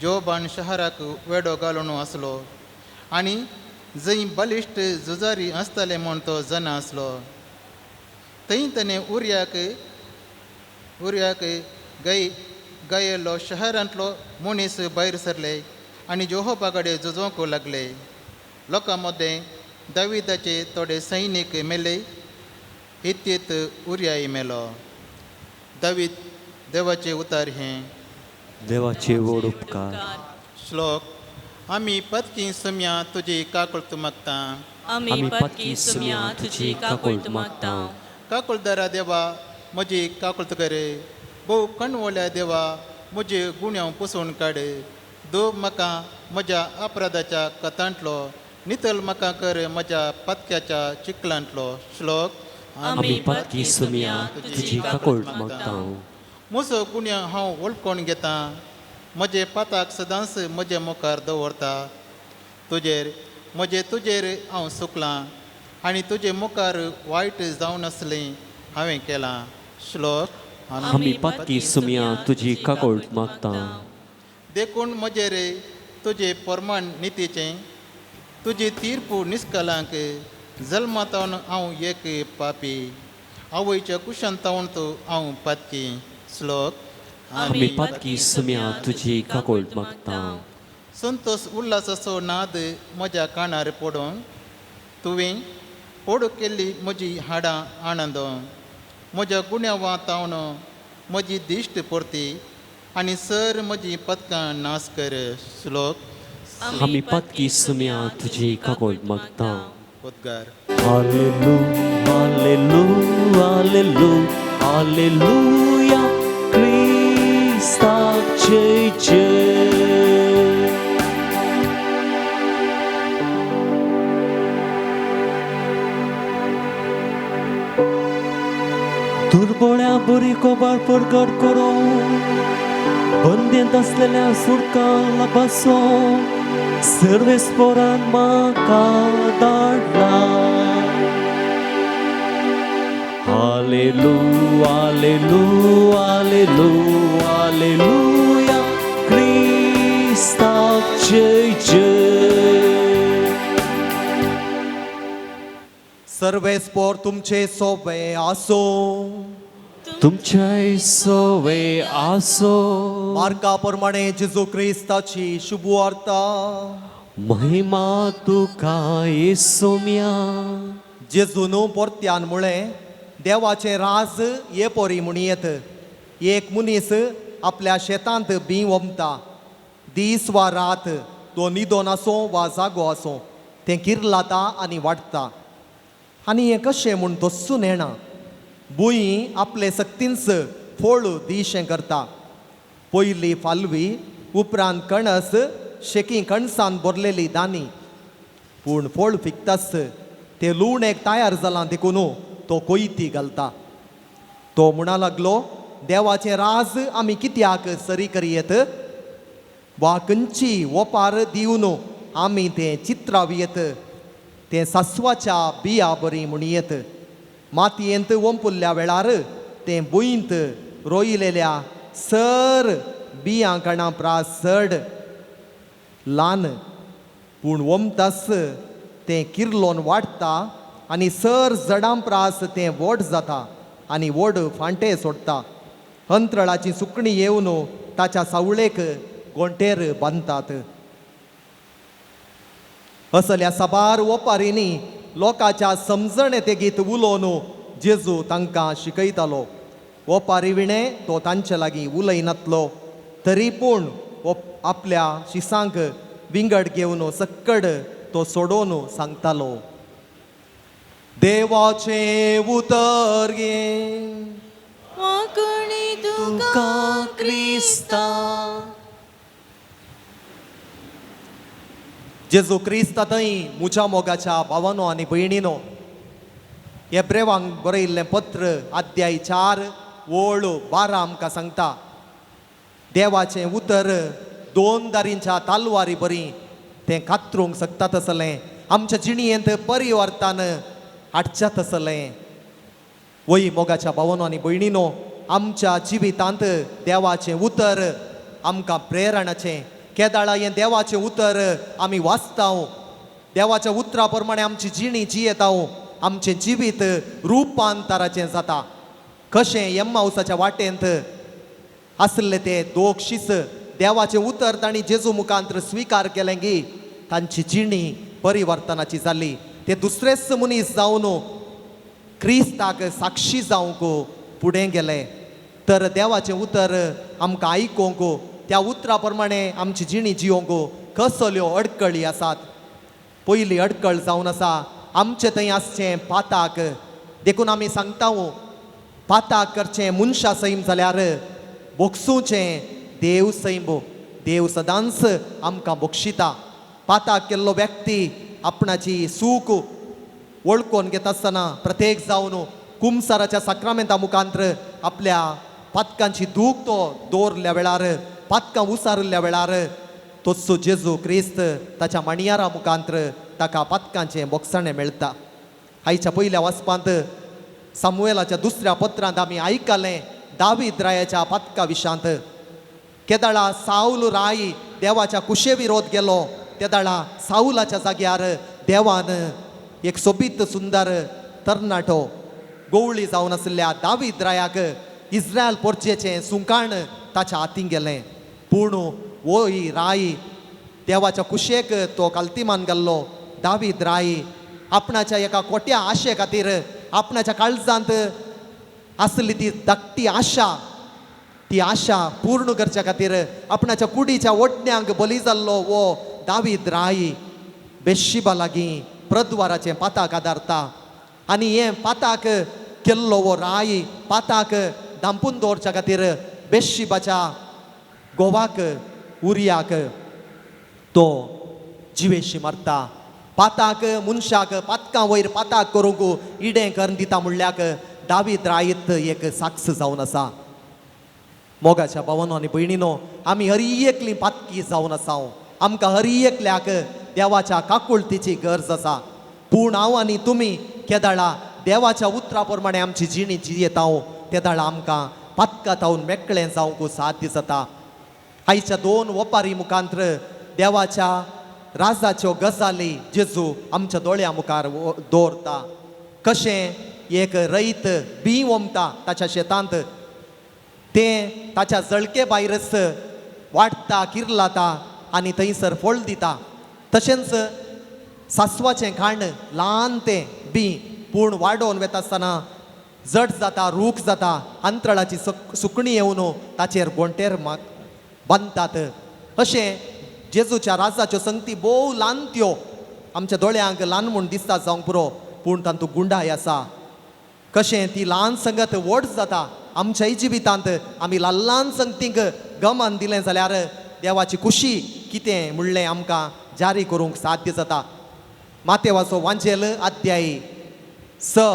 जोबान शहराक वेडो घालून आसलो आनी जंय बलिश्ट झुजारी आसताले म्हूण तो जाणा आसलो. थंय ताणें उरियाक गायलो शहरांतलो मनीस भायर सरले आनी जोहोबा कडेन झुजोवंक लागले. लोकां मदें दाविदाचे थोडे सैनीक मेले, हितीत उरियाय मेलो. दावीद देवाचे उतार हें देवाचे व्हड उपकार. श्लोक. आमी पदकी सुम्या तुजी काकुळट मागता. आमी पदकी सुम्या तुजी काकुळट मागता. काकुळदारा देवा म्हजी काकुळट कर. भोव कणवल्या देवा म्हजे गुण्यांव पुसून काड. दो म्हाका म्हज्या अपराधाच्या कथांतलो, नितल म्हाका कर म्हज्या पदक्याच्या चिखलांतलो. श्लोक. आमी पदकी सुम्या तुजी काकुळट मागता. म्हजो गुण्यांव हांव वळखून घेता, म्हजे पाताक सदांच म्हजे मुखार दवरता. तुजेर म्हजे तुजेर हांव चुकलां आनी तुजे मुखार वायट जावन आसलें हांवें केलां. श्लोक. आमी पदकी सुम्या तुजी काकुळट मागता. देखून म्हजेर तुजे प्रमाण नितीचें तुजी तीर्पू निस्कलांक. जल्मातावन हांव एक पापी, आवयच्या कुशान तावन तो हांव पातकी. श्लोक. आमी पदकी सुम्या तुजी काकुळट मागता. संतोष उल्हासाचो नाद म्हज्या कानार पडून तुवें पोडू केल्ली म्हजी हाडां आनंद. म्हज्या गुण्यांवा तावन म्हजी दिश्ट परती आनी सर म्हजी पदकां नाश कर. श्लोक. आमी पदकी सुम्या तुजी काकुळट मागता. उद्गार. हालेलुया हालेलुया हालेलुया हालेलुया क्रिस्ताक जय जय. दुर्बळ्या बरी खबर परगट करो, बंदेंत आसलेल्या सुटकां लाबासो सर्वेस्पोरान म्हाका धाडला. हालेलुया हालेलुया हालेलुया हालेलुया क्रिस्ताक जय जय. सर्वेस्पोर तुमचे सोवे आसो. तुमचे सोवे आसो. मार्का प्रमाणे जेजू क्रिस्ताची शुभवार्ता. महिमा तुका येसुम्या. जेजून परत्यान म्हळें, देवाचें राज हे पोरी म्हणयेत. एक मनीस आपल्या शेतांत बीं ओंपता. दीस वा रात तो न्हिदोन आसूं वा जागो आसूं, तें किर्लाता आनी वाडटा. आनी हें कशें म्हूण तोस्सून येना. भूंय आपले सक्तींच फळ दिशें करता. पयली फालवी, उपरांत कणस, शेकी कणसान भरलेली दानी. पूण फळ फिकताच ते लुवणेक तयार जालां देखून तो कोयती घालता. तो म्हणा लागलो, देवाचें राज आमी कित्याक सरी करयेत वा खंयची ओपार दिवन आमी तें चित्रावयेत? तें सासवाच्या बिया बरी म्हणयेत. मातयेंत ओंपुल्ल्या वेळार तें भुंयंत रोयलेल्या सर बियां कणा प्रास चड ल्हान, पूण ओमतास तें किर्लोन वाडटा आनी सर जडां प्रास तें व्हड जाता आनी व्हड फांटे सोडटा. अंत्रळाची सुकणीं येवन ताच्या सावळेक गोंटेर बांदतात. असल्या साबार ओपारींनी लोकांच्या समजणे तेगीत उलोवन जेजू तांकां शिकयतालो. ओपारी विणें तो तांचे लागीं उलयनातलो, तरी पूण आपल्या शिसांक विंगड घेवन सक्कड तो सोडोवन सांगतालो. देवाचें उतर गे. वांकणी तुका तुका क्रिस्ता. जेजू क्रिस्त थंय म्हज्या मोगाच्या भावानो आनी भयणीनो, एब्रेवांक बरयल्लें पत्र अध्याय 4 ओळ 12 आमकां सांगता, देवाचें उतर दोन दारींच्या तालवारी बरी तें कातरूंक शकता तसलें आमच्या जिणयेंत परिवर्तन हाडच्या तसलें. वय मोगाच्या भावानो आनी भयणीनो, आमच्या जिवितांत देवाचें उतर आमकां प्रेरणाचें. केदाळा हें देवाचें उतर आमी वाचता, देवाच्या उतरा प्रमाणे आमची जिणी जियेता, आमचें जिवीत रुपांतराचें जाता. कशें एम्मावसाच्या वाटेंत आसले ते दोग शीस देवाचें उतर तांणी जेजू मुखांत स्विकार केलें की तांची जिणी परिवर्तनाची जाली. ते दुसरेच मनीस जावन क्रिस्ताक साक्षी जावंक फुडें गेले. तर देवाचें उतर आमकां आयकूंक, त्या उतरा प्रमाणे आमची जिणी जियोंक कसल्यो अडकळी आसात. पयली अडकळ जावन आसा आमचे थंय आसचें पाताक. देखून आमी सांगता, पाताक करचें मनशा सैम जाल्यार बोगसूचें देव सैम. देव सदांच आमकां बक्षिता. पाताक केल्लो व्यक्ती आपणाची सूख वळखून घेता आसतना प्रत्येक जावन कुमसाराच्या साक्रामेंता मुखांत्र आपल्या पातकांची दूख तो दवरल्या वेळार, पातकां उसारिल्ल्या वेळार तोचो जेजू क्रिस्त ताच्या माणयारा मुखांत्र ताका पातकांचें बोगसाणें मेळटा. आयच्या पयल्या वाचपांत सामुएलाच्या दुसऱ्या पत्रांत आमी आयकलें दावीद रायाच्या पातका विशांत. केदाळा सावल राय देवाच्या कुशे विरोध गेलो, तेदाळा सावलाच्या जाग्यार देवान एक सोबीत सुंदर तरणाटो गोवळी जावन आशिल्ल्या दावीद रायाक इस्रायल पोरचेचें सुंकाण ताच्या हातीन गेलें. पूण वय राय देवाच्या कुशेक तो कालतीमान घाल्लो. दावीद राय आपणाच्या एका खोट्या आशे खातीर, आपणाच्या काळजांत आसली ती धाकटी आशा, ती आशा पूर्ण करच्या खातीर आपणाच्या कुडीच्या ओडण्यांक बली जाल्लो वो दावीद राय बेशिबा लागीं प्रद्वाराचें पाताक आदारता. आनी हें पाताक केल्लो वो राय पाताक धांपून दवरच्या खातीर बेशिबाच्या गोवाक उरियाक तो जिवेशी मारता. पाताक मनशाक पातकां वयर पाताक करूंक इडें करून दिता म्हणल्याक दावीद रायत एक साक्ष जावन आसा. मोगाच्या भावानो आनी भयणीनो, आमी हरी एकली पातकी जावन आसा. आमकां हरी एकल्याक देवाच्या काकुळतीची गरज आसा. पूण हांव आनी तुमी केदाळा देवाच्या उतरा प्रमाणे आमची जिणी जियेता, तेदाळा आमकां पातकां तावन मेकळें जावंक साध्य जाता. आयच्या दोन ओपारी मुखांत्र देवाच्या राजाच्यो गजाली जेजू आमच्या दोळ्या मुखार दवरता. कशें एक रयत बीं ओमता ताच्या शेतांत, तें ताच्या जळके भायरच वाडटा, किर्लाता आनी थंयसर फळ दिता. तशेंच सासवाचें खाण ल्हान तें बी पूण वाडोवन वेता आसतना जड जाता, रूख जाता. अंतराळाची सुकणी येवन ताचेर गोंटेर बांदतात. अशें जेजूच्या राजाच्यो संगती भोव ल्हान त्यो आमच्या दोळ्यांक ल्हान म्हूण दिसता जावंक पुरो, पूण तातूंत गुंडाय आसा. कशें ती ल्हान संगत व्हड जाता. आमच्याय जिवितांत आमी ल्हान ल्हान संगतींक गमन दिलें जाल्यार देवाची खुशी कितें म्हणलें आमकां जारी करूंक साध्य जाता. मातेवाचो वांजेल अध्याय 6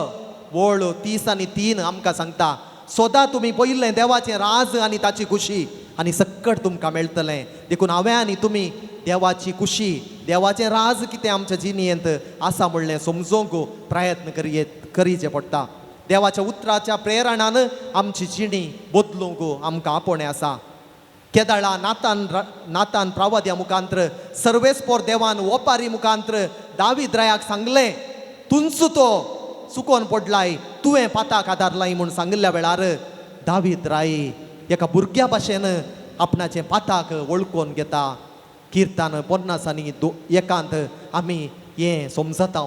वळ 30 आनी 3 आमकां सांगता, सोदा तुमी पयलें देवाचें राज आनी ताची खुशी आनी सक्कट तुमकां मेळटलें. देखून हांवें आनी तुमी देवाची खुशी, देवाचें राज कितें आमच्या जिणेंत आसा म्हणलें समजूंक प्रयत्न करीचें पडटा. देवाच्या उतराच्या प्रेरणान आमची जिणी बदलूंक आमकां आपोवणें आसा. केदाळा नातान प्रावाद्या मुखांत्र सर्वेस्पोर देवान ओपारी मुखांत्र दावीद रायाक सांगलें, तुंचो तो चुकोन पडलाय, तुवें पाताक आदारलाय म्हूण सांगिल्ल्या वेळार दावीद राय एका भुरग्या भाशेन आपणाचें पाताक वळखून घेता. किर्तन 50 आनी 1 आमी हें समजता.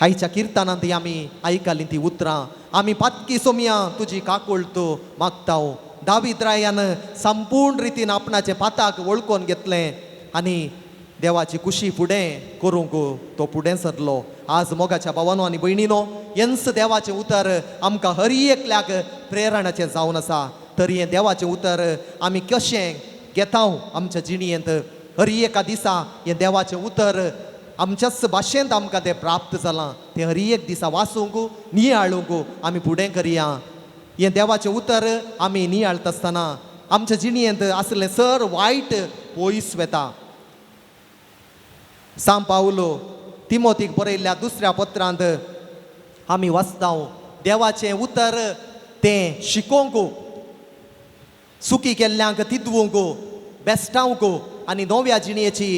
आयच्या किर्तनांत आमी आयकलीं ती उतरां, आमी पातकी सोमया तुजी काकुळट मागता. दावीद रायान संपूर्ण रितीन आपणाचें पाताक वळखून घेतलें आनी देवाची खुशी फुडें करूंक तो फुडें सरलो. आज मोगाच्या भावानो आनी भयणीनो, हेंच देवाचें उतर आमकां हर एकल्याक प्रेरणाचें जावन आसा. तर हें देवाचें उतर आमी कशें घेता आमच्या जिणेंत, हर एका दिसा हें देवाचें उतर आमच्याच भाशेंत आमकां तें प्राप्त जालां, तें हर एक दिसा वाचूंक नियाळूंक आमी फुडें करया. हें देवाचें उतर आमी नियाळटा आसतना आमच्या जिणेंत आसलें सर वायट पयस वेता. सांव पावलो तिमोतीक बरयल्ल्या दुसऱ्या पत्रांत आमी वाचता, देवाचें उतर तें शिकोवंक, सुकी केल्ल्यांक तिदवूंक, बेस्टावंक आनी नव्या जिणेची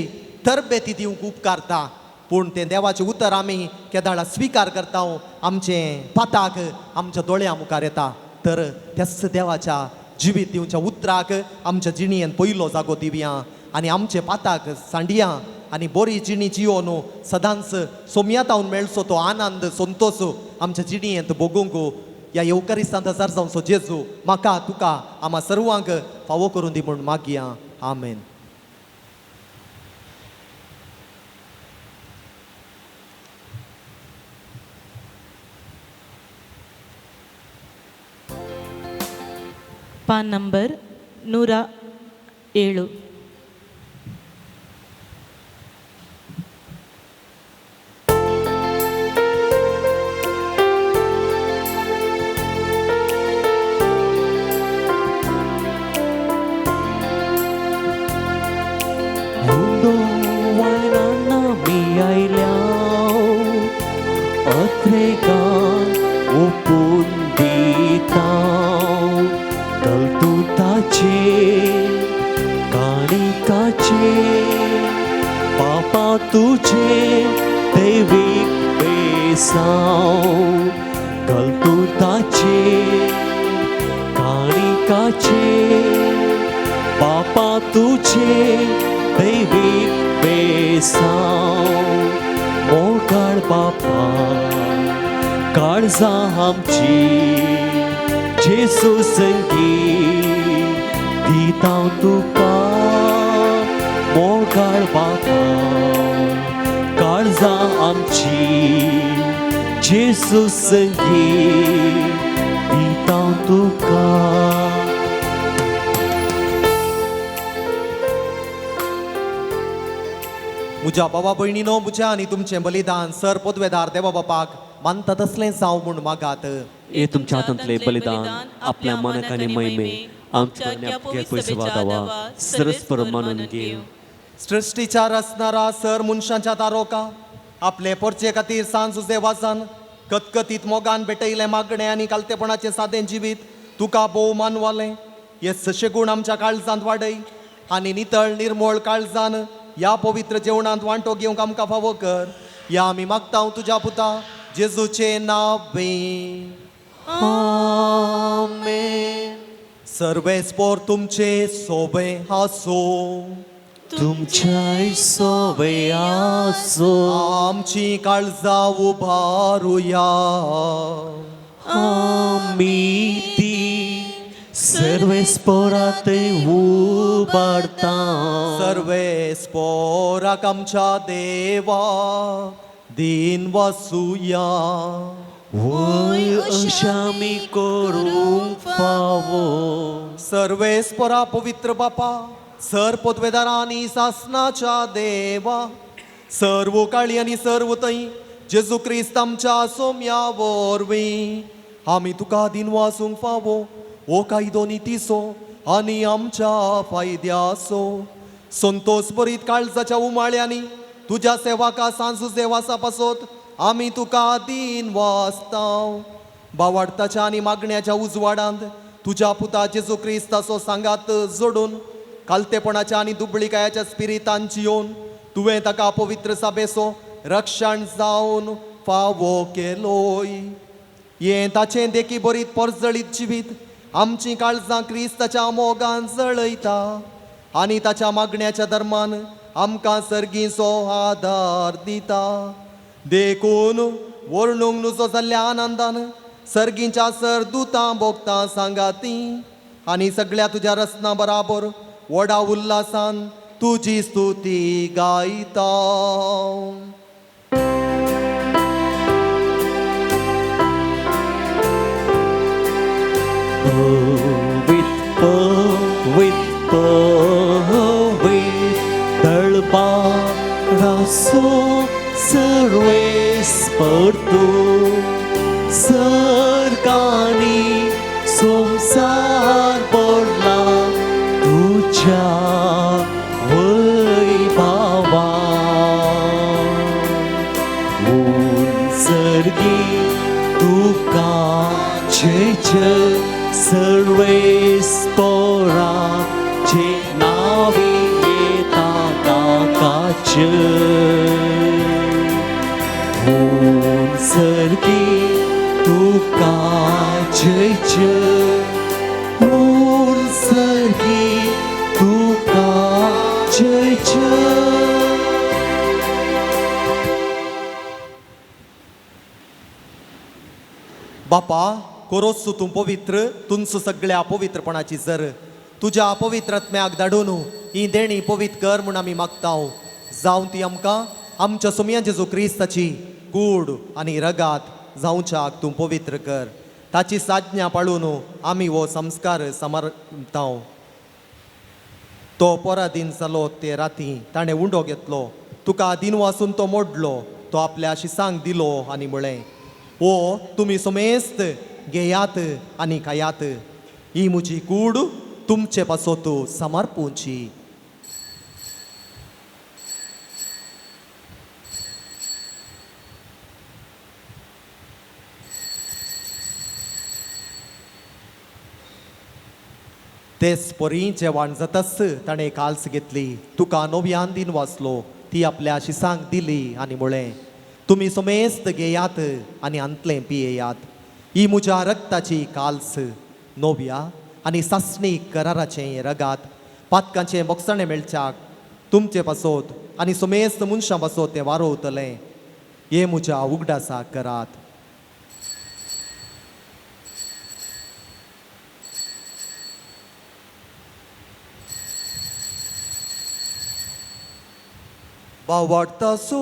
तरबेती दिवंक उपकारता. पूण तें देवाचें उतर आमी केदाळा स्विकार करता, आमचें पाताक आमच्या दोळ्यां मुखार येता. तर त्याच देवाच्या जिवीत दिवच्या उतराक आमच्या जिणेंत पयलो जागो दिवया आनी आमचे पाताक सांडिया आनी बरी जिणी जियोन सदांच सोमयातावन मेळचो तो आनंद संतोश आमच्या जिणेंत भोगूंक ह्या येवकारिस्तांत हजार जावचो जेजू म्हाका तुका आमा सर्वांक फावो करून दी म्हूण मागया. आमेन. पान ನಂಬರ್ 107. म्हज्या बाबा भयणीनो, म्हज्या आनी तुमचें बलिदान सर पदवेदार देवा बापाक मानता तसलें जावं म्हूण मागात. हे तुमच्या हातांतलें बलिदान आपल्या मनाक आनी महिमे आमच्या पयसो सरस्पर मानून घेव. सृश्टीच्या रचणारा सर मनशांच्या तारोका आपले पोरचे खातीर सांज देवासान कतकतीत मोगान भेटयलें मागणें आनी कालतेपणाचें सादें जिवीत तुका भोव मानवालें. हे सशे गूण आमच्या काळजांत वाडय आनी नितळ निर्मळ काळजान ह्या पवित्र जेवणांत वांटो घेवंक आमकां फावो कर. ह्या आमी मागता तुज्या पुता जेजूचें नांव. आमेन. आमेन. सर्वेस्पोर तुमचे सोबे हासो. तुमच्याय सोबे आसो. आमची काळजां उबारुया. आमी ती सर्वेस्पोरात उबारता. सर्वेस्पोराक आमच्या देवा दीन वसुया. वय अशा आमी करूंक फावो. सर्वेस्पोरा पवित्र बापा, सर पदवेदारा आनी सासनाच्या देवा, सर्व काळी आनी सर्व थंय जेजू क्रिस्त आमच्या सोम्या वरवीं आमी तुका दीन वासूंक फावो. हो कायदो नितीचो आनी आमच्या फायद्याचो. संतोस बरीत काळजाच्या उमाळ्यांनी तुज्या सेवाका सांजू देवासा पासत आमी तुका दीन वाचताव. बावाडताच्या आनी मागण्याच्या उजवाडांत तुज्या पुता जेजू क्रिस्ताचो सांगात जोडून कालतेपणाच्या आनी दुबळीकायाच्या स्पिरितान जियोन तुवें ताका पवित्र साबेसो रक्षण जावन फावो केलोय. हें ताचें देखी बरीत परजळीत जिवीत आमचीं काळजां क्रिस्ताच्या मोगान जळयता आनी ताच्या मागण्याच्या धर्मान आमकां सर्गीचो आदार दिता. देखून वर्णूंक नुजो जाल्ल्या आनंदान सर्गींच्या सर दुतां भोगतां सांगाती आनी सगळ्या तुज्या रचना बराबर व्हडा उल्हासान तुजी स्तुती गायता. पवित पवित पवित दळबारासो सर्वेस्पर तूं, सर्गांनी संवसार पडला तुज्या वैभवा. सर्गी तुका जय जय सर्वेस्पराचे नावे येता ताकाचे. सर्गी तुका जय जय, सर्गी तुका जय जय. बापा कोरोसू तूं पवित्र, तुमचो सगळ्या पवित्रपणाची जर तुज्या पवित्रात्म्याक धाडून ही देणी पवित्र कर म्हूण आमी मागताव. जावं ती आमकां आमच्या सोमया जेजू क्रिस्ताची कूड आनी रगात जावच्याक तूं पवित्र कर. ताची साज्ञा पाळून आमी हो संस्कार समरताव. तो परादीन जालो ते राती ताणें उंडो घेतलो, तुका दीन वासून तो मोडलो, तो आपल्या शिसांक दिलो आनी म्हळें, ओ तुमी समेस्त घेयात आनी खायात, ही म्हजी कूड तुमचे पासत समर्पूची. तेच परी जेवण जाताच ताणें काल्स घेतली, तुका नव्यान दीन वाचलो, ती आपल्या शिसांक दिली आनी म्हळें, तुमी समेस्त घेयात आनी हांतलें पियेयात, ही म्हज्या रक्ताची काल्स नव्या आनी सासणी कराराचें रगात, पातकांचें बोगसणें मेळच्याक तुमचे पासत आनी समेस्त मनशां पासत तें वारोवतलें. हें म्हज्या उगडासाक करात. बावडता सो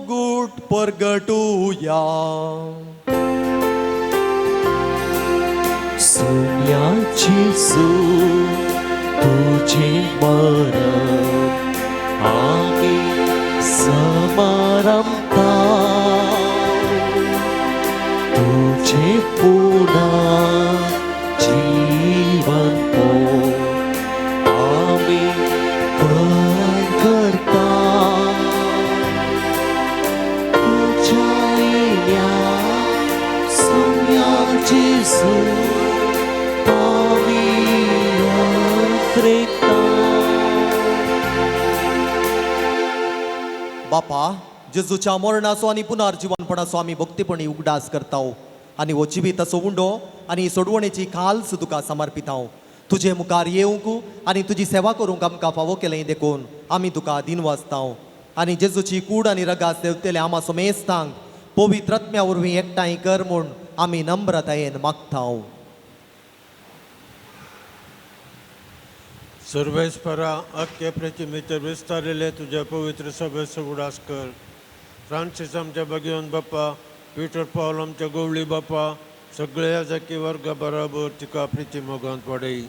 गुट परगटुया. सुम्याची सू तुझे मरण आमी समारंभता, तुझे पुन्हा जीवन आमी करता. तुझ्या येण्या सुम्याची सू आमी अंतरेता. बापा जेजूच्या मरणाचो आनी पुनर्जीवनपणाचो आमी भक्तीपणी उगडास करताव. आनी हो जिविताचो उंडो आनी सोडवणेची खालस तुका समर्पितांव. तुजे मुखार येवंक आनी तुजी सेवा करूंक आमकां फावो केलें देखून आमी तुका दिनवासतांव. आनी जेजूची कूड आनी रगास देवतेले आमा समेस्तांक पवित्र आत्म्या वरवीं एकठांय कर म्हूण आमी नम्रतायेन मागतांव. सर्वेस्परा अख्खे प्रतिमेचेर विस्तारिल्ले तुज्या पवित्र सभेचो उडास कर. फ्रांसीस आमच्या भगवंत बाप्पा, पिटर पावल आमच्या गोवळी बाप्पा, सगळ्या जाकी वर्गा बराबर तिका प्रिती मोगांत वाडय.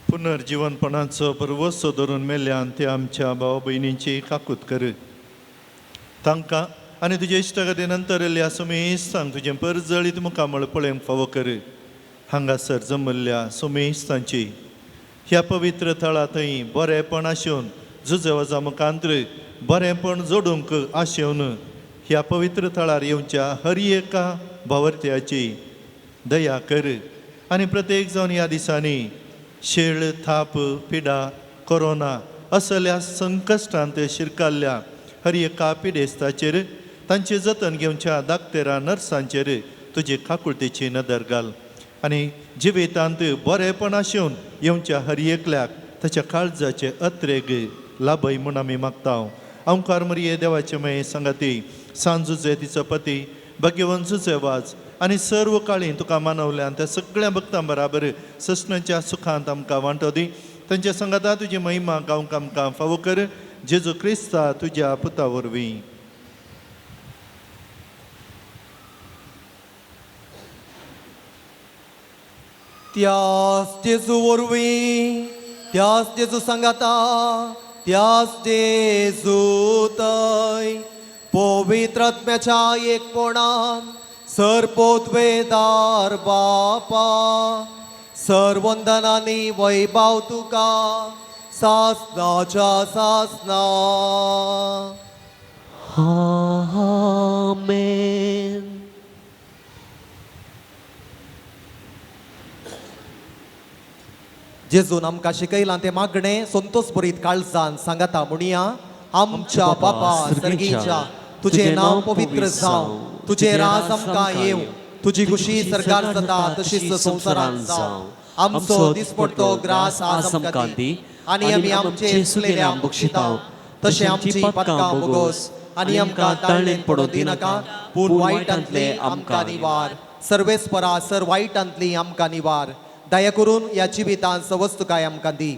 पुनर्जिवनपणाचो बरवसो धरून मेल्यान ते आमच्या भाव भयणींची काकूत कर. तांकां आनी तुजे इश्टागती नंतर येयल्ल्या सुमेस्तांक तुजें परजळीत मुखामळ पळोवंक फावो कर. हांगासर जमल्ल्या सुमेस्तांची ह्या पवित्र थळा थंय बरेंपण आशेवन जुजेवजा मुखांत्र बरेंपण जोडूंक आशेवन ह्या पवित्र थळार येवच्या हर एका भावर्त्याची दया कर. आनी प्रत्येक जावन ह्या दिसांनी शेळ, थाप, पिडा, कोरोना असल्या संकश्टांत शिरकाल्ल्या हर एका पिडेस्ताचेर तांचें जतन घेवच्या दाक्तेरा नर्सांचेर तुजी काकुळतेची नदर घाल आनी जिवितांत बरेंपण आशेवन येवच्या हर एकल्याक ताच्या काळजाचे अत्रेग लाभय म्हूण आमी मागता. ओंकार मरिये देवाचे मये सांगाती सांजुजे तिचो पती भगवंत जुजे वाज आनी सर्व काळी तुका मानवल्यान त्या सगळ्या भक्तां बराबर सस्नाच्या सुखांत आमकां वांटो दी. तांच्या सांगाता तुजी महिमा गावंक आमकां फावो कर. जेजू क्रिस्ता तुज्या पुता वरवीं. त्यास जेजू वरवीं, त्यास जेजू सांगाता, त्यास जेजू तय पवित्र आत्म्याच्या एकपणान सर्पोद्वेदार बापा सर्वंदनानी वैभाव तुका सासनाच्या सासना. आमेन. जेजून आमकां शिकयलां तें मागणें संतोष भरीत काळजान सांगाता म्हणया. आमच्या बापा सर्गीच्या, तुजें नांव पवित्र जावं, तुजें राज आमकां येवं, तुजी खुशी सरकार जाता तशीच संवसारांत जावं. आमचो दिसपडतो ग्रास आज आमकां दी आनी आमी आमचे चुकलेल्यांक बक्षितांव तशें आमची पातकां भोगोस आनी आमकां ताळणेन पडोवंक दिनाका, पूण वायटांतले आमकां निवार. सर्वेस्परा सर वायटांतली आमकां निवार. दया करून ह्या जिवितांत सवस्तकाय आमकां दी.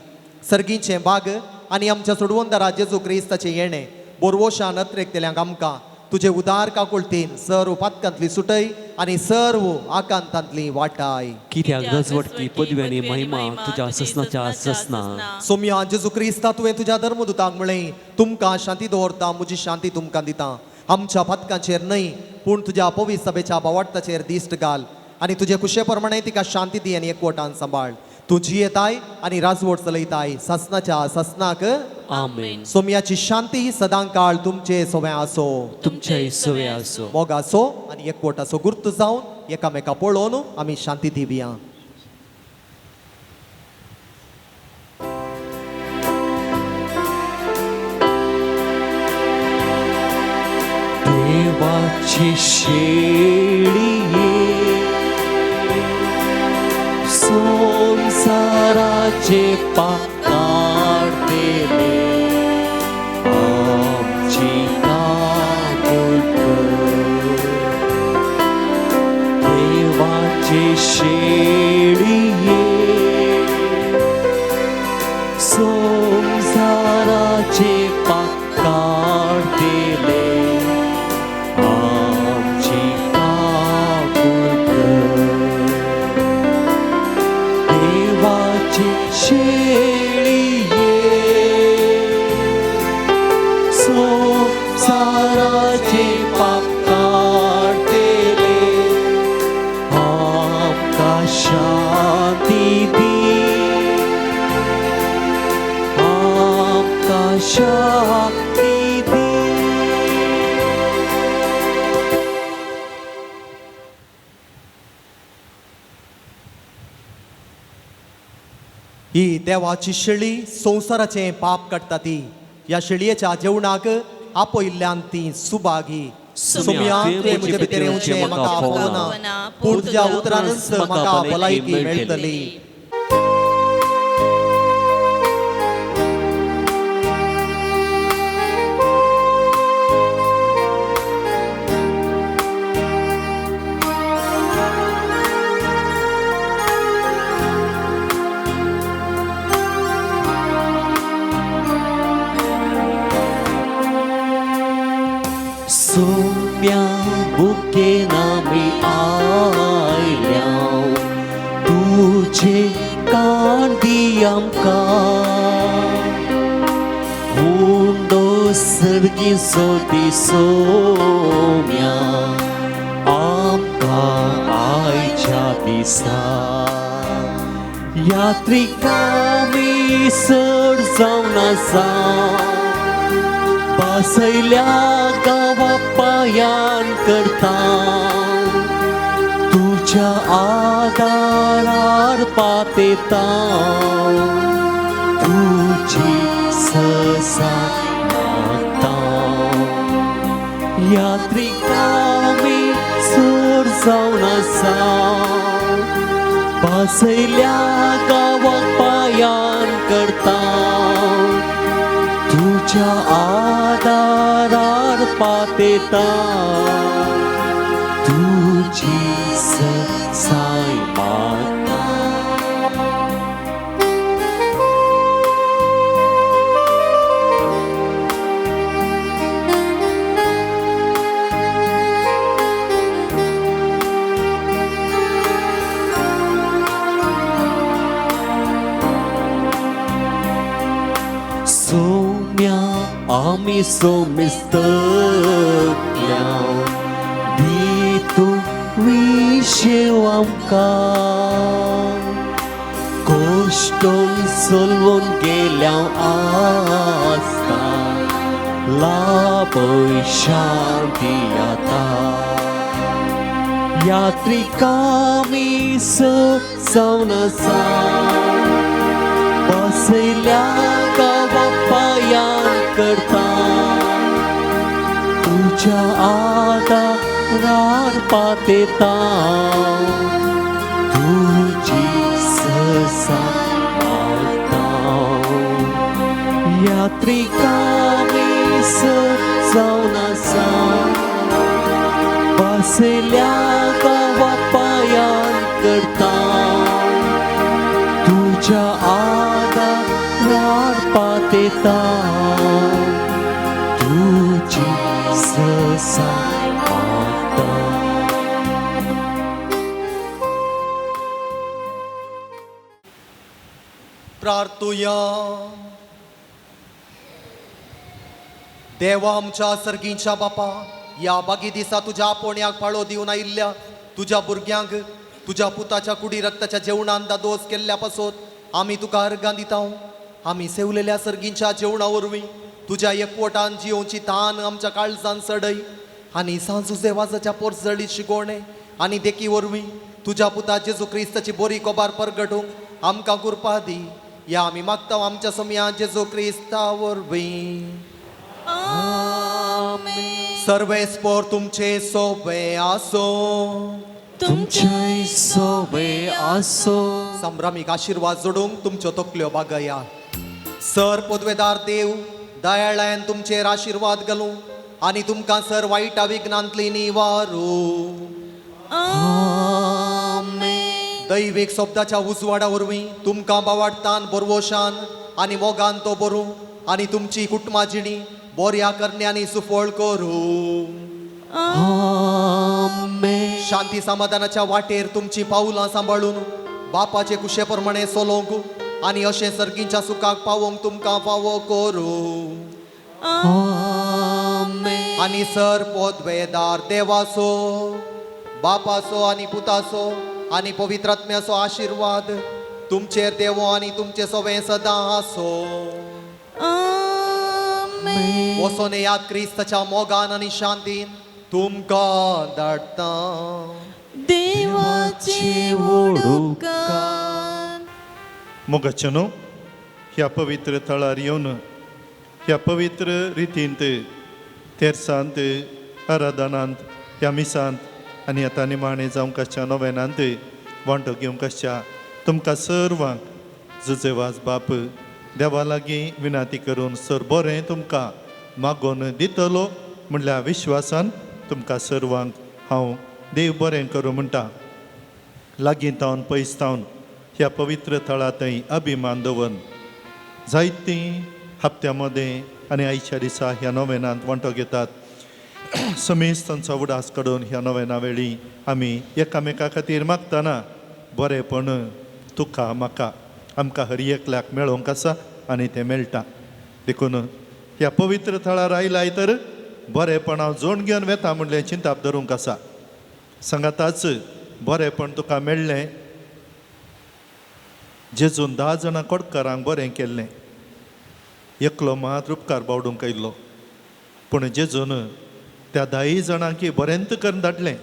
सर्गीचें बाग आनी आमच्या सोडवंदरा जेजू क्रिस्ताचें येणें बोरवोशान अत्रेकतेल्यांक आमकां तुजे उदार काकुळतीन सर्व पातकांतली सुटय आनी सर्व आकांतांतली वाटाय. कित्याक रजवटकी पदवी आनी महिमा तुज्या ससनाच्या ससना. सोम्या जेजू क्रिस्ता, तुवें तुज्या धर्मदूतांक म्हळें, तुमकां शांती दवरता, म्हजी शांती तुमकां दिता. आमच्या पातकांचेर न्हय पूण तुज्या पवित्र सभेच्या बावाडताचेर दिश्ट घाल आनी तुजे खुशे प्रमाणे तिका शांती दी आनी एकवटान सांबाळ. तूं जियेताय आनी राजवट चलयताय सासनाच्या सासनाक. आमेन. सोम्याची शांती सदां काळ तुमचे सोव्या आसो. तुमचे सवे आसो. मोगाचो आनी एकवटाचो गुर्त जावन एकामेका पळोवन आमी शांती दिवया. देवाची शेळये संसाराचे पाप काडतेले आमची काकूळ कर. देवाचे शेळये संसाराचे पाप काडतेले आमची काकूळ कर. देवाचे शेळये संसाराचे पाप काडतेले आमकां शांती दी, आमकां शांती दी. ही देवाची शेळी संवसाराचें पाप काडटा ती. ह्या शेळयेच्या जेवणाक आपयल्ल्यान ती सुभागी. सोम्या, तुवें म्हजे भितर येवचें म्हाका फावना, पूण तुज्या उतरानच म्हाका भलायकी मेळटली. सोम्या बुकेन आमी आयल्या, तुजे कान दी आमकां, उंडो सर्गी सोदी सोम्या आमकां आयच्या दिसा. यात्रिकामी सड जावन आसा, बासयल्या गांवा पायान करता, तुज्या आदारार पातेता, तुजी ससा मागता. यात्रिकामी चड जावन आसा, बासयल्या गांवाक पायान करता, तुज्या आदारार पातेता, तुजी ससाय मागता. सोम्या आमी सोमिस्तल्या, दी तूं विशेव आमकां, कोश्टोन सोलवून गेल्या आसता, लाभय शांती आतां. यात्रिकामी जावन आसा, बसयल्या गांवा पायान करता, तुज्या आदारार पातेता, तुजी ससा मागता. यात्रिकामी जावन आसा, बसयल्या गांवा पायान करता, तुज्या आदारार पातेता, तुजी ससा मागता. प्रार्थुया. देवा आमच्या सर्गींच्या बापा, ह्या बागी दिसा तुज्या आपोवण्याक पाळो दिवन आयिल्ल्या तुज्या भुरग्यांक तुज्या पुताच्या कुडी रक्ताच्या जेवणान दादोस केल्ल्या पासत आमी तुका अर्गां दिता. आमी सेवलेल्या सर्गींच्या जेवणा वरवीं तुज्या एकवटान जियोवची तान आमच्या काळजान सडय आनी सांजुजे वाजाच्या पोरजळी शिकोवणे आनी देखी वरवीं तुज्या पुता जेजू क्रिस्ताची बोरी कोबार परगटूंक आमकां कृपा दी. ह्या आमी मागता आमच्या सोम्या जेजू क्रिस्ता वरवीं. सर्वेस्पोर तुमचे सोबे आसो, तुमचे सोबे आसो. संभ्रामीक आशिर्वाद जोडूंक तुमच्यो तकल्यो बागया. सर पदवेदार देव दयाळायन तुमचेर आशिर्वाद घालूं आनी तुमकां सर वायटा विघ्नांतली निवारू. दैवीक शब्दाच्या उजवाडा वरवीं तुमकां बावाडतान बरवोशान आनी मोगान तो बरूं आनी तुमची कुटुंबा जिणी बोऱ्या करण्यांनी सुफळ करूं. शांती समाधानाच्या वाटेर तुमची पावलां सांबाळून बापाचे कुशे प्रमाणे चलोवंक आनी अशें सर्गींच्या सुखाक पावोवंक तुमकां फावो करूं. आनी सर पदवेदार देवाचो बापाचो आनी पुताचो आनी पवित्र आत्म्याचो आशिर्वाद तुमचेर देवो आनी तुमचे सवें सदां आसो. वसोन याद क्रिस्ताच्या मोगान आनी शांतीन तुमकां धाडटा. देवाचे वडूकान मोगाचे न्हू ह्या पवित्र थळार येवन ह्या पवित्र रितींत तेरसांत आराधनांत ह्या मिसांत आनी आतां निमाणें जावंक आसच्या नोवेनांत वांटो घेवंक आसच्या तुमकां सर्वांक जुजेवाज बाप देवा लागीं विनंती करून सर बरें तुमकां मागोवन दितलो म्हणल्यार विश्वासान तुमकां सर्वांक हांव देव बरें करूं म्हणटा. लागीं तावन पयस तावन ह्या पवित्र थळा थंय अभिमान दवरून जायतीं हप्त्या मदें आनी आयच्या दिसा ह्या नोवेनांत वांटो घेतात. समेज तांचो उडास काडून ह्या नोवेना वेळी आमी एकामेका खातीर मागतना बरेंपण तुका म्हाका आमकां हर एकल्याक मेळोवंक आसा आनी तें मेळटा. देखून ह्या पवित्र थळार आयलाय तर बरेंपण हांव जोड घेवन वेता म्हणलें चिंताप धरूंक आसा. सांगाताच बरेंपण तुका मेळ्ळें जेजून 10 जाणां कोडकारांक बरें केल्लें, एकलो मात उपकार बावडूंक आयिल्लो, पूण जेजून त्या 10 जाणांक बरेंत करून धाडलें.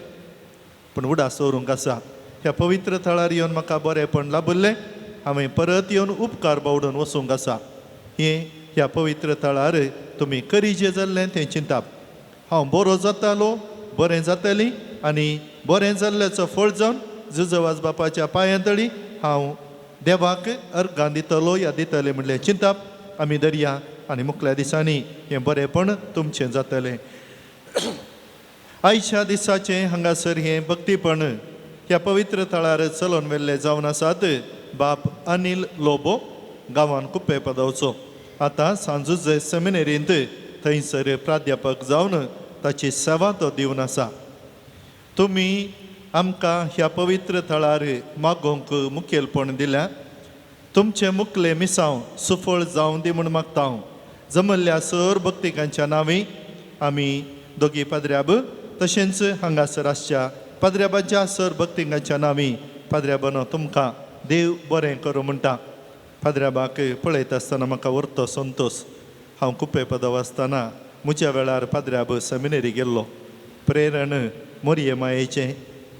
पूण उडास दवरूंक आसा ह्या पवित्र थळार येवन म्हाका बरेंपण लाभल्लें, हांवें परत येवन उपकार बावडून वचूंक आसा. हें ह्या पवित्र थळार तुमी करीजे जाल्लें तें चिंताप. हांव बरो जातालो, बरें जातली आनी बरें जाल्ल्याचो फळ जावन जुजवाज बापाच्या पांयां तळी हांव देवाक अर्गां दितलो या दितलें म्हणलें चिंताप आमी दरया आनी मुखल्या दिसांनी हें बरेंपण तुमचें जातलें. आयच्या दिसाचें हांगासर हें भक्तीपण ह्या पवित्र थळार चलोवन व्हेल्ले जावन आसात बाप अनिल लोबो गांवान कुप्पे पदवचो. आतां सांजुजे सेमिनेरींत थंयसर प्राध्यापक जावन ताची सेवा तो दिवन आसा. तुमी आमकां ह्या पवित्र थळार मागोवंक मुखेलपण दिल्या, तुमचें मुखलें मिसांव सुफळ जावं दी म्हूण मागता हांव. जमल्ल्या सर भक्तिकांच्या नांवी आमी दोगी पाद्र्याब तशेंच हांगासर आसच्या पाद्र्याबाच्या सर भक्तिकांच्या नांवी पाद्र्याबानो तुमकां देव बरें करूं म्हणटा. पाद्र्याबाक पळयता आसतना म्हाका व्हरतो संतोश. हांव कुप्पे पदव आसतना म्हज्या वेळार पाद्र्याब सेमिनेरी गेल्लो. प्रेरण मोरये मायेचें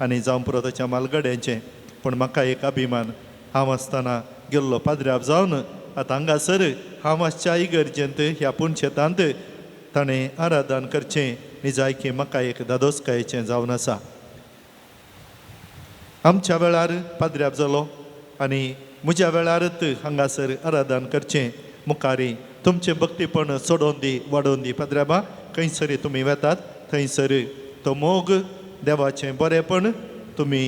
आनी जावं पुरो ताच्या मालगड्यांचें, पूण म्हाका एक अभिमान हांव आसतना गेल्लो पाद्र्याब जावन आतां हांगासर हांव आसच्या इगर्जेंत ह्या पुणशेतांत ताणें आराधन करचें निजायकी म्हाका एक धादोसकायेचें जावन आसा. आमच्या वेळार पाद्र्याब जालो आनी म्हज्या वेळारच हांगासर आराधन करचें मुखारी तुमचें भक्तीपण चडोवन दी वाडोवन दी पाद्र्याबा. खंयसर तुमी वेतात थंयसर तो मोग देवाचें बरेंपण तुमी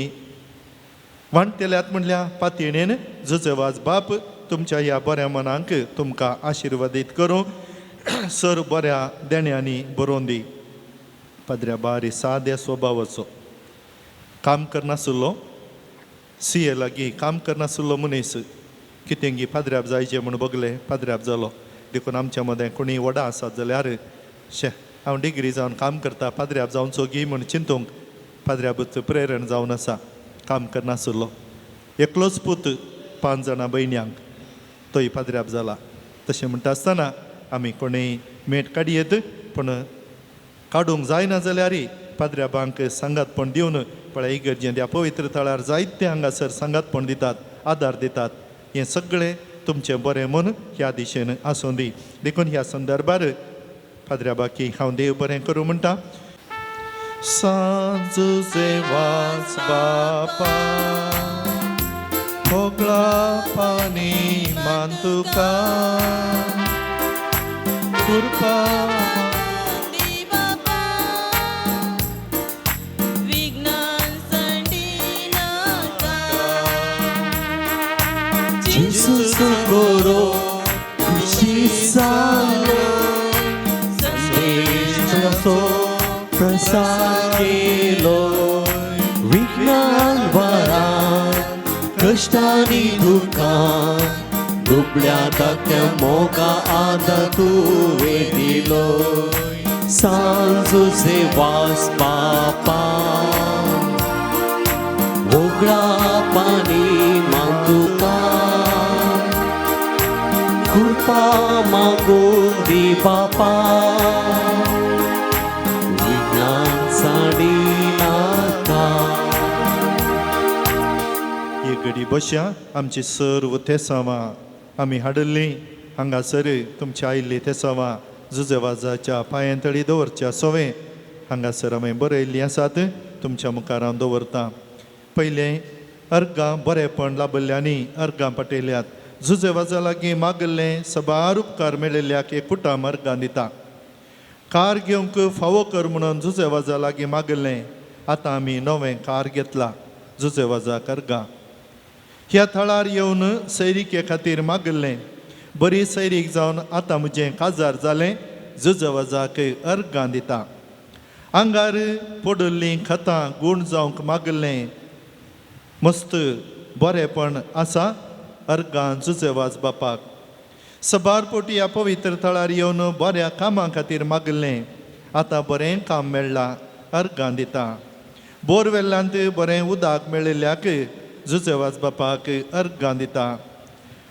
वांटतल्यात म्हणल्या पातयेन जुजवाज बाप तुमच्या ह्या बऱ्या मनांक तुमकां आशिर्वादीत करूं सर बऱ्या देण्यांनी बरोवन दी. पाद्र्या बारी साद्या स्वभावाचो, काम करनासलो, सी ए लागीं काम करनासलो मनीस कितेंगी पाद्र्याब जायचें म्हूण बगले पाद्र्याब जालो. देखून आमच्या मदें कोणीय व्हडा आसात जाल्यार शे हांव डिग्री जावन काम करता पाद्र्याब जावचो गी म्हूण चिंतूंक पाद्र्याबूच प्रेरण जावन आसा. काम करनासलो, एकलोच पूत 5 जाणां भयण्यांक, तोय पाद्र्याब जाला. तशें म्हणटा आसतना आमी कोणीय मेट काडयेत, पूण काडूंक जायना जाल्यार पाद्र्याबांक सांगातपण दिवन पळय इगर्जेंत ह्या पवित्र थळार जायते हांगासर सांगातपण दितात, आदार दितात. हें सगळें तुमचें बरें मन ह्या दिशेन आसूं दी. देखून ह्या संदर्भार पाद्र्याबाकी हांव देव बरें करूं म्हणटा. सांजुजे वास बापा होगळा पाणी मान तुका कृपा जेजू खुशी जालो संदेशाचो प्रसार केलो विज्ञान वरात कश्टांनी दुखान दुबळ्या धाकट्या मोगा आदार तुवें दिलो. सांजुजे वास बापा वोगळा पाणी मान तुका कृपा मागून दी बापा विज्ञान साडी नाका. एक घडी बसया आमची सर्व तेसांवां आमी हाडिल्लीं हांगासर तुमच्या आयिल्लीं तेसांवां जुजेवाजाच्या पांयांतळी दवरच्या सोवें हांगासर हांवें बरयल्लीं आसात, तुमच्या मुखार हांव दवरतां. पयलें, अर्गां बरेपण लाबिल्ल्यांनी अर्गां पटयल्यात. जुजे वाजा लागीं मागिल्लें सबार उपकार मेळिल्ल्याक एक कुटाम अर्गां दिता. कार घेवंक फावो कर म्हणून जुजे वाजा लागीं मागिल्लें, आतां आमी नवें कार घेतला, जुजे वाजाक अर्गां. ह्या थळार येवन सैरिके खातीर मागिल्लें, बरी सैरीक जावन आतां म्हजें काजार जालें, जुजे वाजाक अर्गां दिता. आंगार पडिल्लीं खतां गूण जावंक मागिल्लें, मस्त बरेपण आसा, अर्गां जुजेवाज बापाक. सबार पोटी ह्या पवित्र थळार येवन बऱ्या कामां खातीर मागिल्लें, आतां बरें काम मेळ्ळां, अर्गां दिता. बोरवेल्यांत बरें उदक मेळिल्ल्याक जुजेवाज बापाक अर्गां दिता.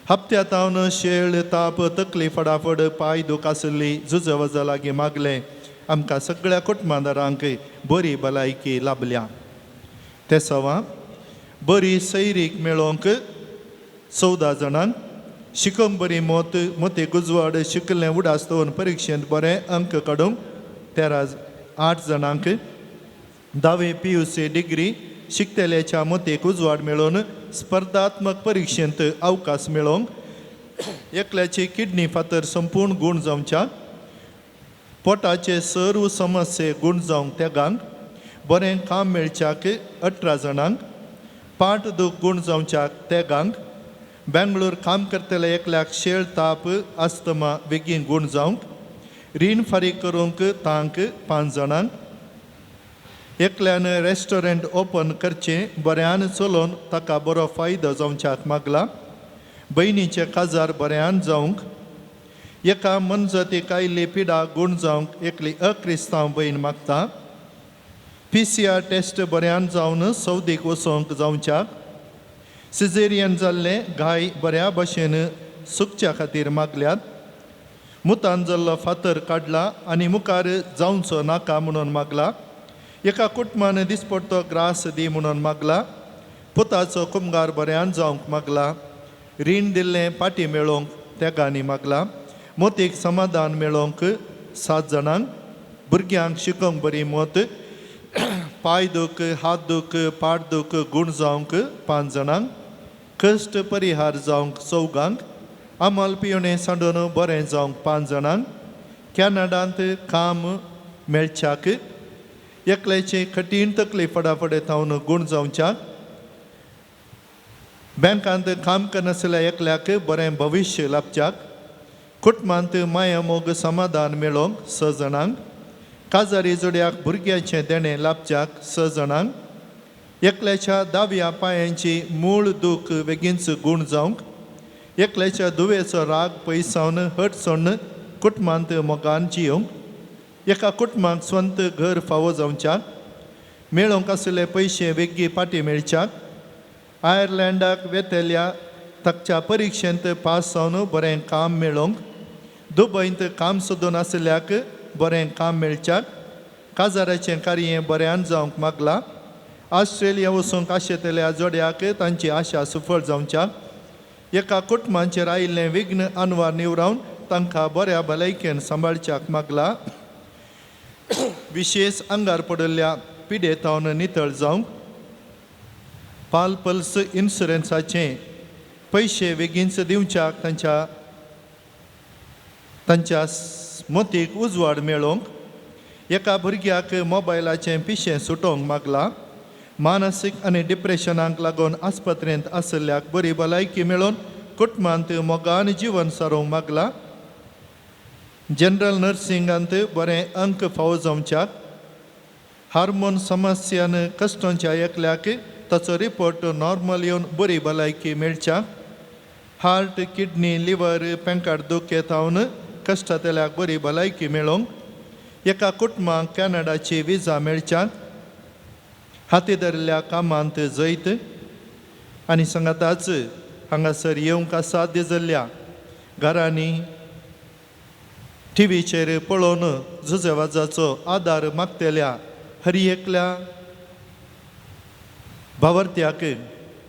हप्त्या तावन शेळ ताप तकली फडाफड पांय दूख आशिल्ली जुजेवाजा लागीं मागलें, आमकां सगळ्या कुटुंबादारांक बरी भलायकी लाबल्या. ते सवा बरी सैरीक मेळोवंक 14 जाणांक, शिकोवंक बरी मोत मोती गुजवाड शिकलें उडास दवरून परिक्षेंत बरें अंक काडूंक 13 8 जाणांक, धावे PUC degree शिकतल्याच्या मतीक उजवाड मेळोवन स्पर्धात्मक परिक्षेंत अवकाश मेळोवंक, एकल्याची किडनी फातर संपूर्ण गूण जावच्या, पोटाचे सर्व समस्ये गूण जावंक तेगांक, बरें काम मेळच्याक 18 जाणांक, पाट दूख गूण जावच्याक तेगांक, बेंगळूर काम करतले एकल्याक शेळ ताप अस्तमा बेगीन गूण जावंक, रीण फारीक करूंक तांक 5 जाणांक, एकल्यान रेस्टॉरंट ओपन करचें बऱ्यान चलोवन ताका बरो फायदो जावच्याक मागला, भयणीचें काजार बऱ्यान जावंक, एका मनजातीक आयिल्ली पिडा गूण जावंक एकली अक्रिस्तांव भयण मागता, PCR test बऱ्यान जावन सौदीक वचोंक जावच्याक, सिजेरियन जाल्लें गाय बऱ्या भशेन सुकच्या खातीर मागल्यात, मुतान जाल्लो फातर काडला आनी मुखार जावचो नाका म्हणून मागला, एका कुटुंबान दिसपडतो ग्रास दी म्हणून मागला, पुताचो कुमगार बऱ्यान जावंक मागला, रीण दिल्लें पाटी मेळोवंक तेगांनी मागला, मोतीक समाधान मेळोवंक 7 जाणांक, भुरग्यांक शिकोवंक बरी मोत, पांय दूख हात दूख पाट दूख गूण जावंक 5 जाणांक, कश्ट परिहार जावंक चौगांक, अमल पिवणें सांडून बरें जावंक 5 जाणांक, कॅनडांत काम मेळच्याक, एकल्याचे कठीण तकली फडाफडे थावन गूण जावच्याक, बँकांत काम करनासल्या एकल्याक बरें भविश्य लाबच्याक, कुटुंबांत माया मोग समाधान मेळोवंक 6 जाणांक, काजारी जोड्याक भुरग्याचें देणें लाबच्याक 6 जाणांक, एकल्याच्या दाव्या पांयांची मूळ दूख बेगीनच गूण जावंक, एकल्याच्या दुवेचो राग पयसावन हट सोडून कुटुंबांत मोगान जियोवंक, एका कुटुंबाक स्वंत घर फावो जावच्याक, मेळोवंक आशिल्ले पयशे वेगळी पाटी मेळच्याक, आयर्लंडाक वेतल्या ताच्या परिक्षेंत पास जावन बरें काम मेळोवंक, दुबयंत काम सोदून आशिल्ल्याक बरें काम मेळच्याक, काजाराचें कार्य बऱ्यान जावंक मागला, ऑस्ट्रेलिया वचूंक आशेतल्या जोड्याक तांची आशा सुफळ जावच्याक, एका कुटुंबाचेर आयिल्लें विघ्न अनवार निवरावन तांकां बऱ्या भलायकेन सांबाळच्याक मागला, विशेश आंगार पडिल्ल्या पिडेतावन नितळ जावंक, पाल पल्स इन्शुरन्साचे पयशे बेगीनच दिवच्याक तांच्या तांच्या मोतीक उजवाड मेळोवंक, एका भुरग्याक मोबायलाचें पिशें सुटोवंक मागला, मानसीक आनी डिप्रेशनाक लागून आस्पत्रेंत आशिल्ल्याक बरी भलायकी मेळोवन कुटुंबांत मोगान जिवन सारोवंक मागला, जनरल नर्सिंगांत बरें अंक फावो जावच्याक, हार्मोन समस्यान कश्टांच्या एकल्याक ताचो रिपोर्ट नॉर्मल येवन बरी भलायकी मेळच्याक, हार्ट किडनी लिवर पेंकाट दुखेतावन कश्टांतल्याक बरी भलायकी मेळोवंक, एका कुटुंबाक कॅनडाची विजा मेळच्याक, हाती धरिल्ल्या कामांत जैत आनी सांगाताच हांगासर येवंक साध्य जाल्ल्या घरांनी टिवीचेर पळोवन जुजेवाजाचो आदार मागतल्या हर एकल्या भावार्थ्याक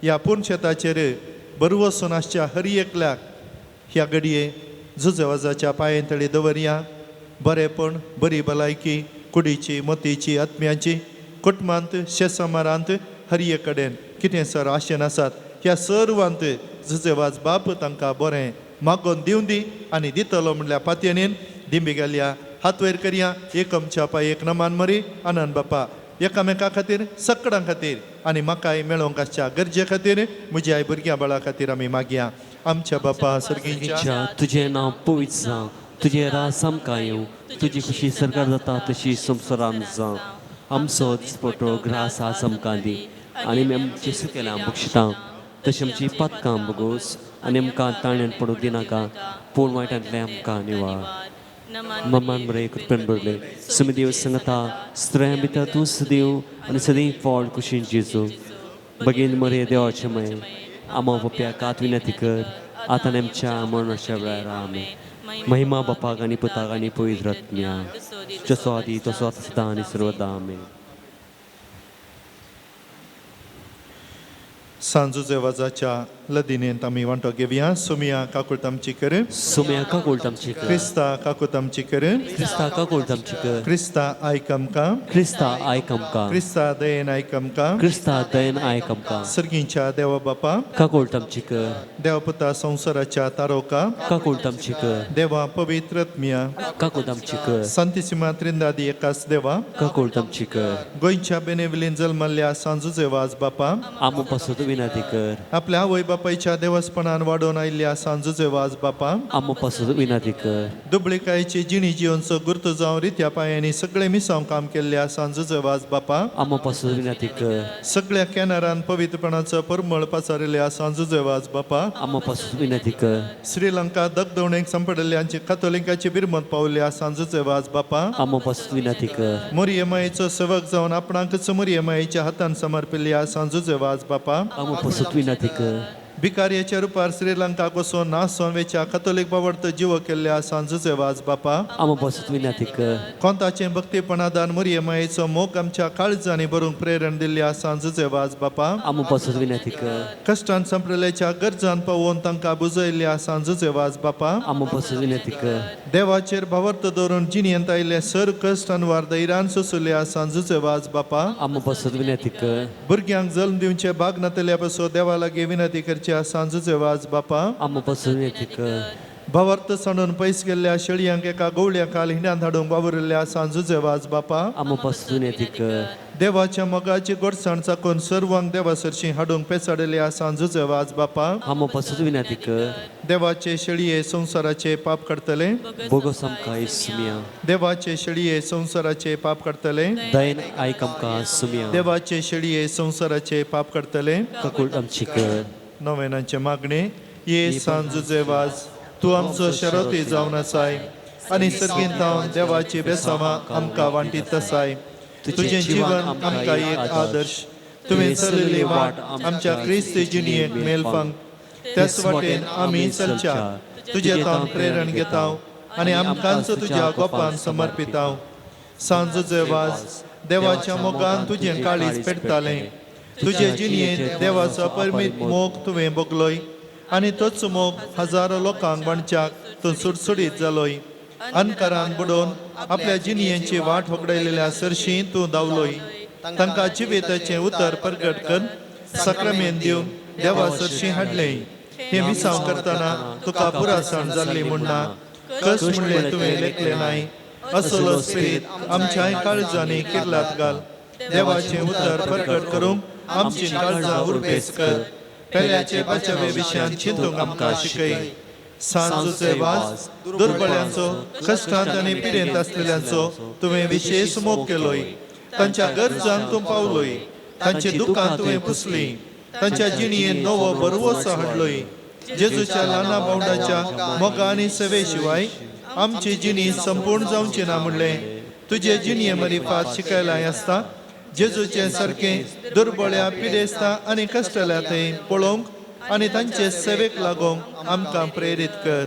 ह्या पुनशेताचेर बरवसून आसच्या हर एकल्याक ह्या घडये जुजेवाजाच्या पांये तळी दवरया, बरेपण बरी भलायकी. कुडीची, मतीची, आत्म्याची, कुटुंबांत, शेसमारांत, हर एक कडेन कितें सर आशेन आसात ह्या सर्वांत जुजेवाज बाप तांकां बरें मागोवन दिवन दी आनी दितलो म्हणल्यार पातयेन दिंबी घालया, हात वयर करया, एक आमच्या पाय एक नमान मरी आनंद बापा एकामेका खातीर, सकडां खातीर आनी म्हाकाय मेळोवंक आसच्या गरजे खातीर, म्हज्या आई भुरग्यां बाळा खातीर आमी मागया. आमच्या बापा सर्गींच्या, तुजें नांव पवित्र जावं, तुजें राज आमकां येवं, तुजी खुशी सरकार जाता तशी संवसारांत जावं. आमचो दिसपटो ग्रास आज आमकां दी आनी आमी आमची सुकेल्या बक्षितां तशी आमची पातकां बगोस आनी आमकां ताळ्यान पडूंक दिनाका, पूण वायटांतलें आमकां निवाळ. ममान बरें कृपेन भरलें, सुमी देव सांगता, स्त्रियां भितर तूं सदैव आनी सदीं फळ कुशीन जेजू. बगीन मरे देवाचें मय आमा पप्या कात विनती कर, आतां आमच्या मरणाच्या वेळार. आमेन. महिमा बापाक आनी पुताक आनी पवित्र आत्म्या, जसो आदी तसो आतां सदां आनी सर्वदा. आमेन. सांजूचे वाजाच्या लदिनेंत आमी वांटो घेवया. सुमिया काकूट आमची कर. सुम्या काकूट आमची कर. क्रिस्ता काकूट आमची कर. क्रिस्ता काकूट आमची कर. क्रिस्ता आयक आमकां. क्रिस्ता आयक आमकां. क्रिस्ता दयेन आयक आमकां. क्रिस्ता दयेन आयक आमकां. सर्गींच्या देवा बापा, काकूट आमची कर. देवा पुता संवसाराच्या तारोका, काकूट आमची कर. देवा पवित्र आत्म्या, काकूट आमची कर. संतिसिमा त्रिंदादी एकाच देवा, काकूट आमची कर. गोंयच्या बेनेवलीन जल्मल्ल्या सांजुचे वाज बापा, आमो पासत विनंती कर. आपल्या आवय बापायच्या देवस्पणान वाडोवन आयिल्ल्या सांजुचे वाज बापा, आमो पासत विनंती कर. दुबळिकायची जिणी जिवनचो गुर्त जावन रित्या पांयांनी सगळे मिसांव काम केल्ल्या सांजुचे वाज बापा, आमो पासत विनंती कर. सगळ्या कॅनरान पवित्रपणाचो परमळ पसारिल्ल्या सांजुचे वाज बापा, आमो पासत विनंती कर. श्रीलंका दगदवणेक सांपडिल्ल्यांची कथोलिकाची बिरमत पावल्या सांजुचे वाज बापा, आमो पासत विनंती कर. मोरयेमायेचो सेवक जावन आपणाकच मोरयेमायेच्या हातान समर्पिल्ल्या सांजुचे वाज बापा, आमो पासत विनंती कर. भिकार्याच्या रुपार श्रीलंकाक वचून नासोन वेच्या कथोलीक बावडत जीव केल्ल्या सांजुचे वाज बापा, आमो पासत विनंती कर. कोंताचें भक्तीपणादान मोरयेमायेचो मोग आमच्या काळजांनी भरूंक प्रेरण दिल्ल्या सांजुचे वाज बापा, आमो पासत विनंती कर. कश्टान सांपडिल्ल्याच्या गरजान पावोवन तांकां बुजयल्ल्या सांजुचे वाज बापा, आमो पासत विनंती कर. देवाचेर भावार्थ दवरून जिणेंत आयिल्ले सर कश्ट अनवार धैर्यान सोंसुल्ल्या सांजुचे वाज बापा, आमो पासत विनंती कर. भुरग्यांक जल्म दिवचे भाग नातल्या पासून देवा लागीं विनंती करच्या सांजुचे वाज बापा, आमो पासत विनंती कर. भावार्थ सांडून पयस गेल्ल्या शेळयांक एका गवळ्या खाल हिंडान हाडूंक वावुरिल्ल्या सांजुचे वाज बापा, आमो पासत विनंती कर. देवाच्या मोगाची गोडसाण चाकून सर्वांक देवा सरशी हाडूंक पेचाडिल्ल्या सांजुचे वाज बापा, आमो पासत विनंती कर. देवाचे शेळये संवसाराचे पाप काडटले, बोगोस आमकां सुमिया. देवाचे शेळये संवसाराचे पाप काडटले, दयेन आयक आमकां सुमिया. देवाचे शेळये संवसाराचे पाप काडटले. काकूट आमची कर. नवेनांचे मागणे. ये सांजुचे वाज, तूं आमचो शरती जावन आसाय आनी सर्गीन थावन देवाची बेसावां आमकां वांटीत आसाय. तुजें जीवन आमकां एक आदर्श, तुवें चलयल्ली वाट आमच्या क्रिस्ती जिणयेक मेलफांक, त्याच वाटेन आमी चलच्या तुजे थावन प्रेरण घेता आनी आमकांच तुज्या गोपान समर्पिताव. सांजुचे वाज, देवाच्या मोगान तुजें काळीज पेटतालें. तुजे जिणयेंत देवाचो परमीत मोग तुवें भोगलोय आनी तोच मोग हजारो लोकांक वांटच्याक तूं सुडसुडीत जालोय. अनकारान बुडोवन आपल्या जिणयेची वाट होगडायलेल्या सरशी तूं धांवलोय. तांकां जिविताचें उतर परगट कर साक्रामेंत दिवन देवा सरशी हाडलें. हें मिसांव करतना तुका पुरासण जाल्ली म्हूण ना, कस म्हणलें तुवें लेखलें नाय. असलो स्पिरीत आमच्याय काळजांनी किर्लात घाल. देवाचें उतर परगट करूंक आमची काळजां उर्बेस कर. पेल्याचे बाचावे विशयान चिंतूंक आमकां शिकय. सांजुचे वाज, दुर्बळ्यांचो, कश्टांत आनी पिडेंत आसलेल्यांचो तुवें विशेश मोग केलोय. तांच्या गरजांक तूं पावलोय, तांची दुकां तुवें पुसली, तांच्या जिणयेन नवो बरवसो हाडलोय. जेजूच्या ल्हाना भावंडाच्या मोगा आनी सेवे शिवाय आमची जिणी संपूर्ण जावची ना म्हणलें तुजे जिणये मरिफात शिकयलाय आसता. जेजूचे सारकें दुर्बळ्या, पिडेस्ता आनी कश्टल्या थंय पळोवंक आनी तांचे सेवेक लागोवंक आमकां प्रेरीत कर.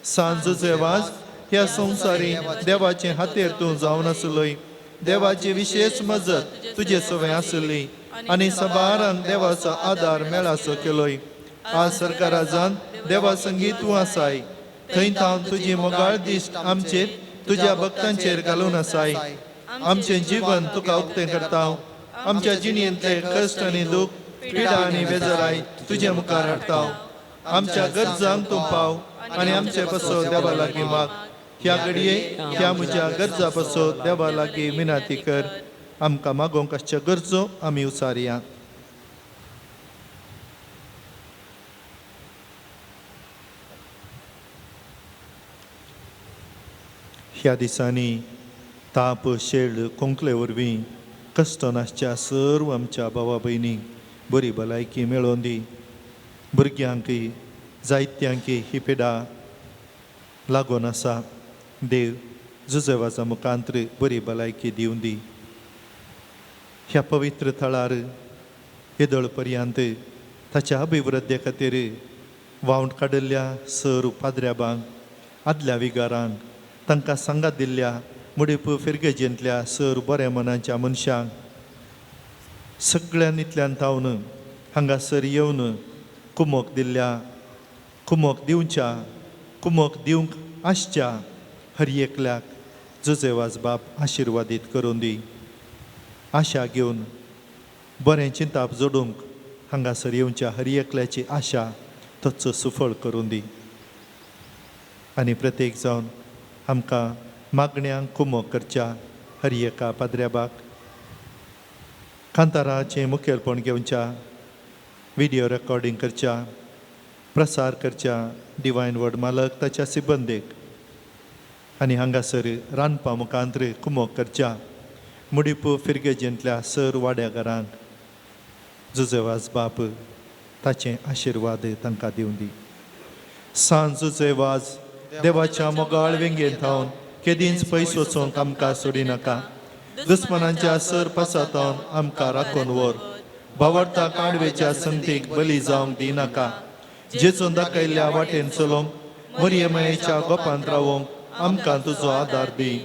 सांजुचे वाज, ह्या संवसारी देवाचे हातेर तूं जावन आसलोय. देवाची विशेश मजत तुजे सवें आसली आनी सबारांक देवाचो आदार मेळासो केलोय. आज सरकाराजान देवा संगी तूं आसाय, थंय थावन तुजी मोगाळ दिश्ट आमचेर तुज्या भक्तांचेर घालून आसाय. आमचें जीवन तुका उक्तें करता. आमच्या जिणेंतले कश्ट आनी दूख, पिडा आनी बेजाराय तुजे मुखार हाडटा. आमच्या गरजांक तूं पाव आनी आमचे पासत देवा लागीं माग. ह्या घडये ह्या म्हज्या गरजा पासत देवा लागीं विनंती कर. आमकां मागोवंक आसच्यो गरजो आमी उचारया. ह्या दिसांनी ताप, शेळ, खोंकले वरवीं कश्ट नासच्या सर्व आमच्या भावा भयणींक बरी भलायकी मेळोवन दी. भुरग्यांकय जायत्यांकय ही पिडा लागून आसा. देव जुजेवाजा मुखांत्र बरी भलायकी दिवन दी. ह्या पवित्र थळार येदोळ पर्यंत ताच्या अभिवृद्धी खातीर वावंट काडिल्ल्या सर पाद्र्याबांक, आदल्या विगारांक, तांकां सांगात दिल्ल्या मुडीप फिरगेजेंतल्या सर बऱ्या मनाच्या मनशांक, सगळ्यां इतल्यान थावन हांगासर येवन कुमोक दिल्ल्या, कुमोक दिवच्या, कुमोक दिवंक आसच्या हर एकल्याक जुजेवाज बाप आशिर्वादीत करून दी. आशा घेवन बरें चिंताप जोडूंक हांगासर येवच्या हर एकल्याची आशा तोच सुफळ करून दी. आनी प्रत्येक जावन आमकां मागण्यांक कुमोक करच्या हर एका पाद्र्याबाक, कांताराचें मुखेलपण घेवच्या, विडियो रेकॉर्डिंग करच्या, प्रसार करच्या डिवायन वर्ड मालक ताच्या सिबंदेक आनी हांगासर रांदपा मुखांत्र कुमोक करच्या मुडीप फिरगेजेंतल्या सर वाड्या घरांक जुजेवाज बाप ताचें आशिर्वाद तांकां दिवन दी. सांज जुजेवाज देवाच्या मोगाळ वेंगेंत थावन केदींच पयस वचोंक आमकां सोडिनाका. दुस्मनांच्या सर पसातावन आमकां राखून व्हर. भावार्था काडवेच्या संतीक बली जावंक दिनाका. जेजून दाखयल्ल्या वाटेन चलोवंक, मरियमायेच्या गोपांत रावोंक आमकां तुजो आदार दी.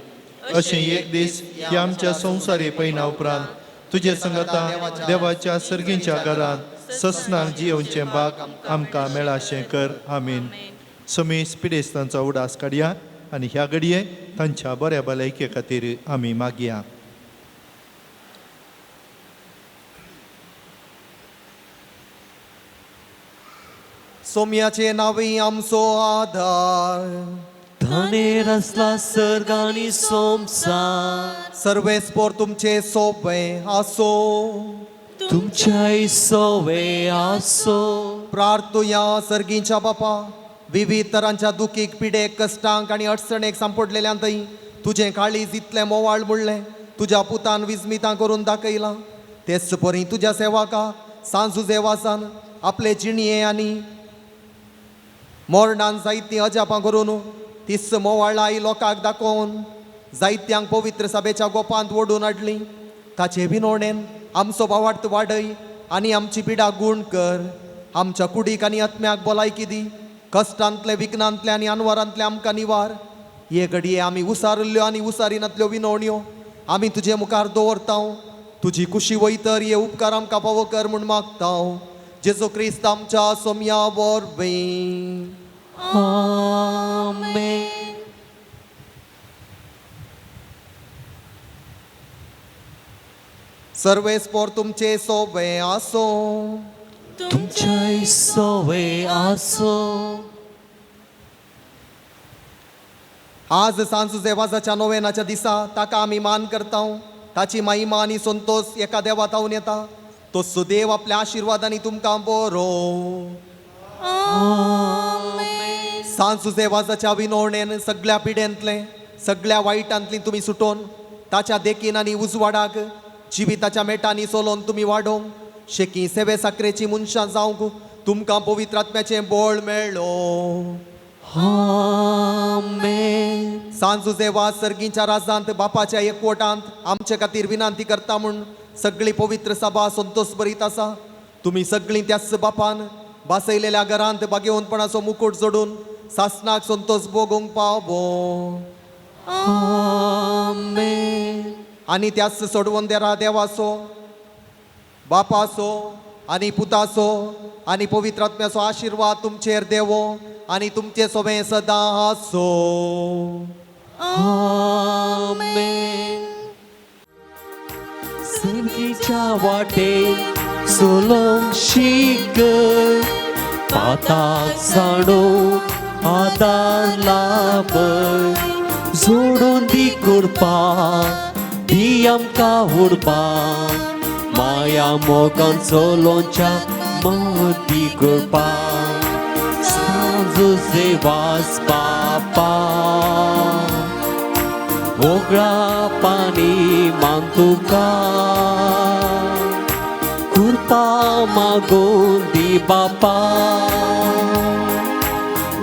अशें एक दीस ह्या आमच्या संवसारी पयना उपरांत तुजे संगता देवाच्या सर्गींच्या घरांत ससनाक जियोवचें बाग आमकां मेळाशें कर. आमीन. समीस पिडेस्तांचो उडास काडया आनी ह्या घडये तांच्या बऱ्या भलायके खातीर आमी मागया. सोम्याचे नावी आमचो आधार. धनेर आसला सर्ग आनी संवसार. सर्वेस्पोर तुमचे सोबे आसो. तुमच्याय सोवे आसो. प्रार्थुया. सर्गींच्या बापा, विविध तरांच्या दुखीक, पिडेक, कश्टांक आनी अडचणेक सांपडलेल्यांतय तुजें काळीज इतलें मोवाळ म्हणलें तुज्या पुतान विस्मितां करून दाखयलां. तेच परी तुज्या सेवाका सांजुजे वासान आपले जिणये आनी मोरणान जायतीं अजापां करून तीस मोवाळाय लोकांक दाखोवन जायत्यांक पवित्र सभेच्या गोपांत ओडून हाडली. ताचे विनोणेन आमचो भावार्थ वाडय आनी आमची पिडा गूण कर. आमच्या कुडीक आनी आत्म्याक भलायकी दी. कश्टांतले, विघ्नांतले आनी अनवरांतले आमकां निवार. हे घडये आमी उसारिल्ल्यो आनी उसारिनातल्यो विनवण्यो आमी तुजे मुखार दवरता. तुजी कुशी वयतर हे उपकार आमकां पावो कर म्हूण मागता. जेजू क्रिस्त आमच्या सोम्या वरवीं. आमेन. सर्वेस्पोर तुमचे सोबे आसो. तुमच्याय सोवे आसो. आज सांजुजे वाजाच्या नोवेनाच्या दिसा ताका आमी मान करता. ताची महिमा आनी संतोष एका देवा थावन येता. तो सुदेव आपल्या आशिर्वादांनी तुमकां बरो. सांजुजे वाजाच्या विनवणेन सगळ्या पिडेंतले, सगळ्या वायटांतली तुमी सुटोवन ताच्या देखीन आनी उजवाडाक जिविताच्या मेटांनी चलोवन तुमी वाडोवंक शेकी सेवे साकरेची मनशां जावंक तुमकां पवित्र आत्म्याचें बळ मेळ्ळो. आमेन. सांजुजे वाज सर्गींच्या राजांत बापाच्या एकवटांत आमचे खातीर विनंती करता म्हूण सगळी पवित्र सभा संतोष भरीत आसा. तुमी सगळीं त्याच बापान बासयलेल्या घरांत बागेवनपणाचो मुकूट जोडून सासनाक संतोष भोगूंक पावो. आमेन. आनी त्याच सोडवून देरा देवाचो, बापाचो आनी पुताचो आनी पवित्र आत्म्याचो आशिर्वाद तुमचेर देवो आनी तुमचे सोबें सदां आसो. आमेन. मोगाच्या वाटे चलोवंक शिकय पाताक जाणो आदार लाभय जोडून दी कृपा दी आमकां उर्बा माया मोगान चलोवच्या मदी कृपा सांजुसे वास बापा मोगळा पाणी मान तुका कृपा मागून दी बापा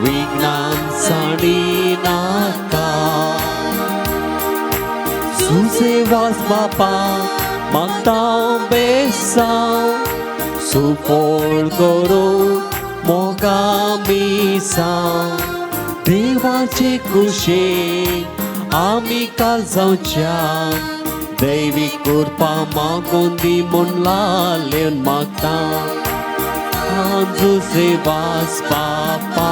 विज्ञान साडी नाका सुसे वास बापा मागता बेसांव सुफळ करूं मोगा मिसांव देवाचे कुशेक आमी काल जावच्या दैवीक कृपा मागून दी म्हूण लालेवन मागता जुसे वास बापा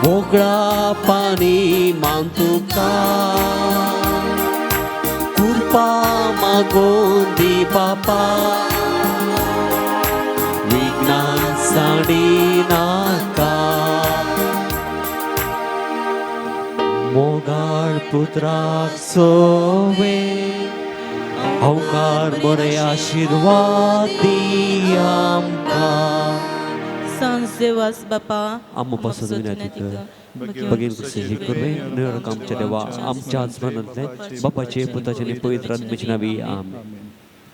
मोगळा पाणी मान तुका कृपा मागून दी बापा विज्ञान साडी नाका मोगाळ पुत्राक सोवे अवकार बरे आशिर्वाद दी आमकां सांजेवास बापा आमो पासून विनंती कर बगेन कुसेची करवे निरोग आमच्या देवा आमच्या आजमानांतले बापाचे पुताचे आनी पवित्र आत्म्याचे नांवी आमेन.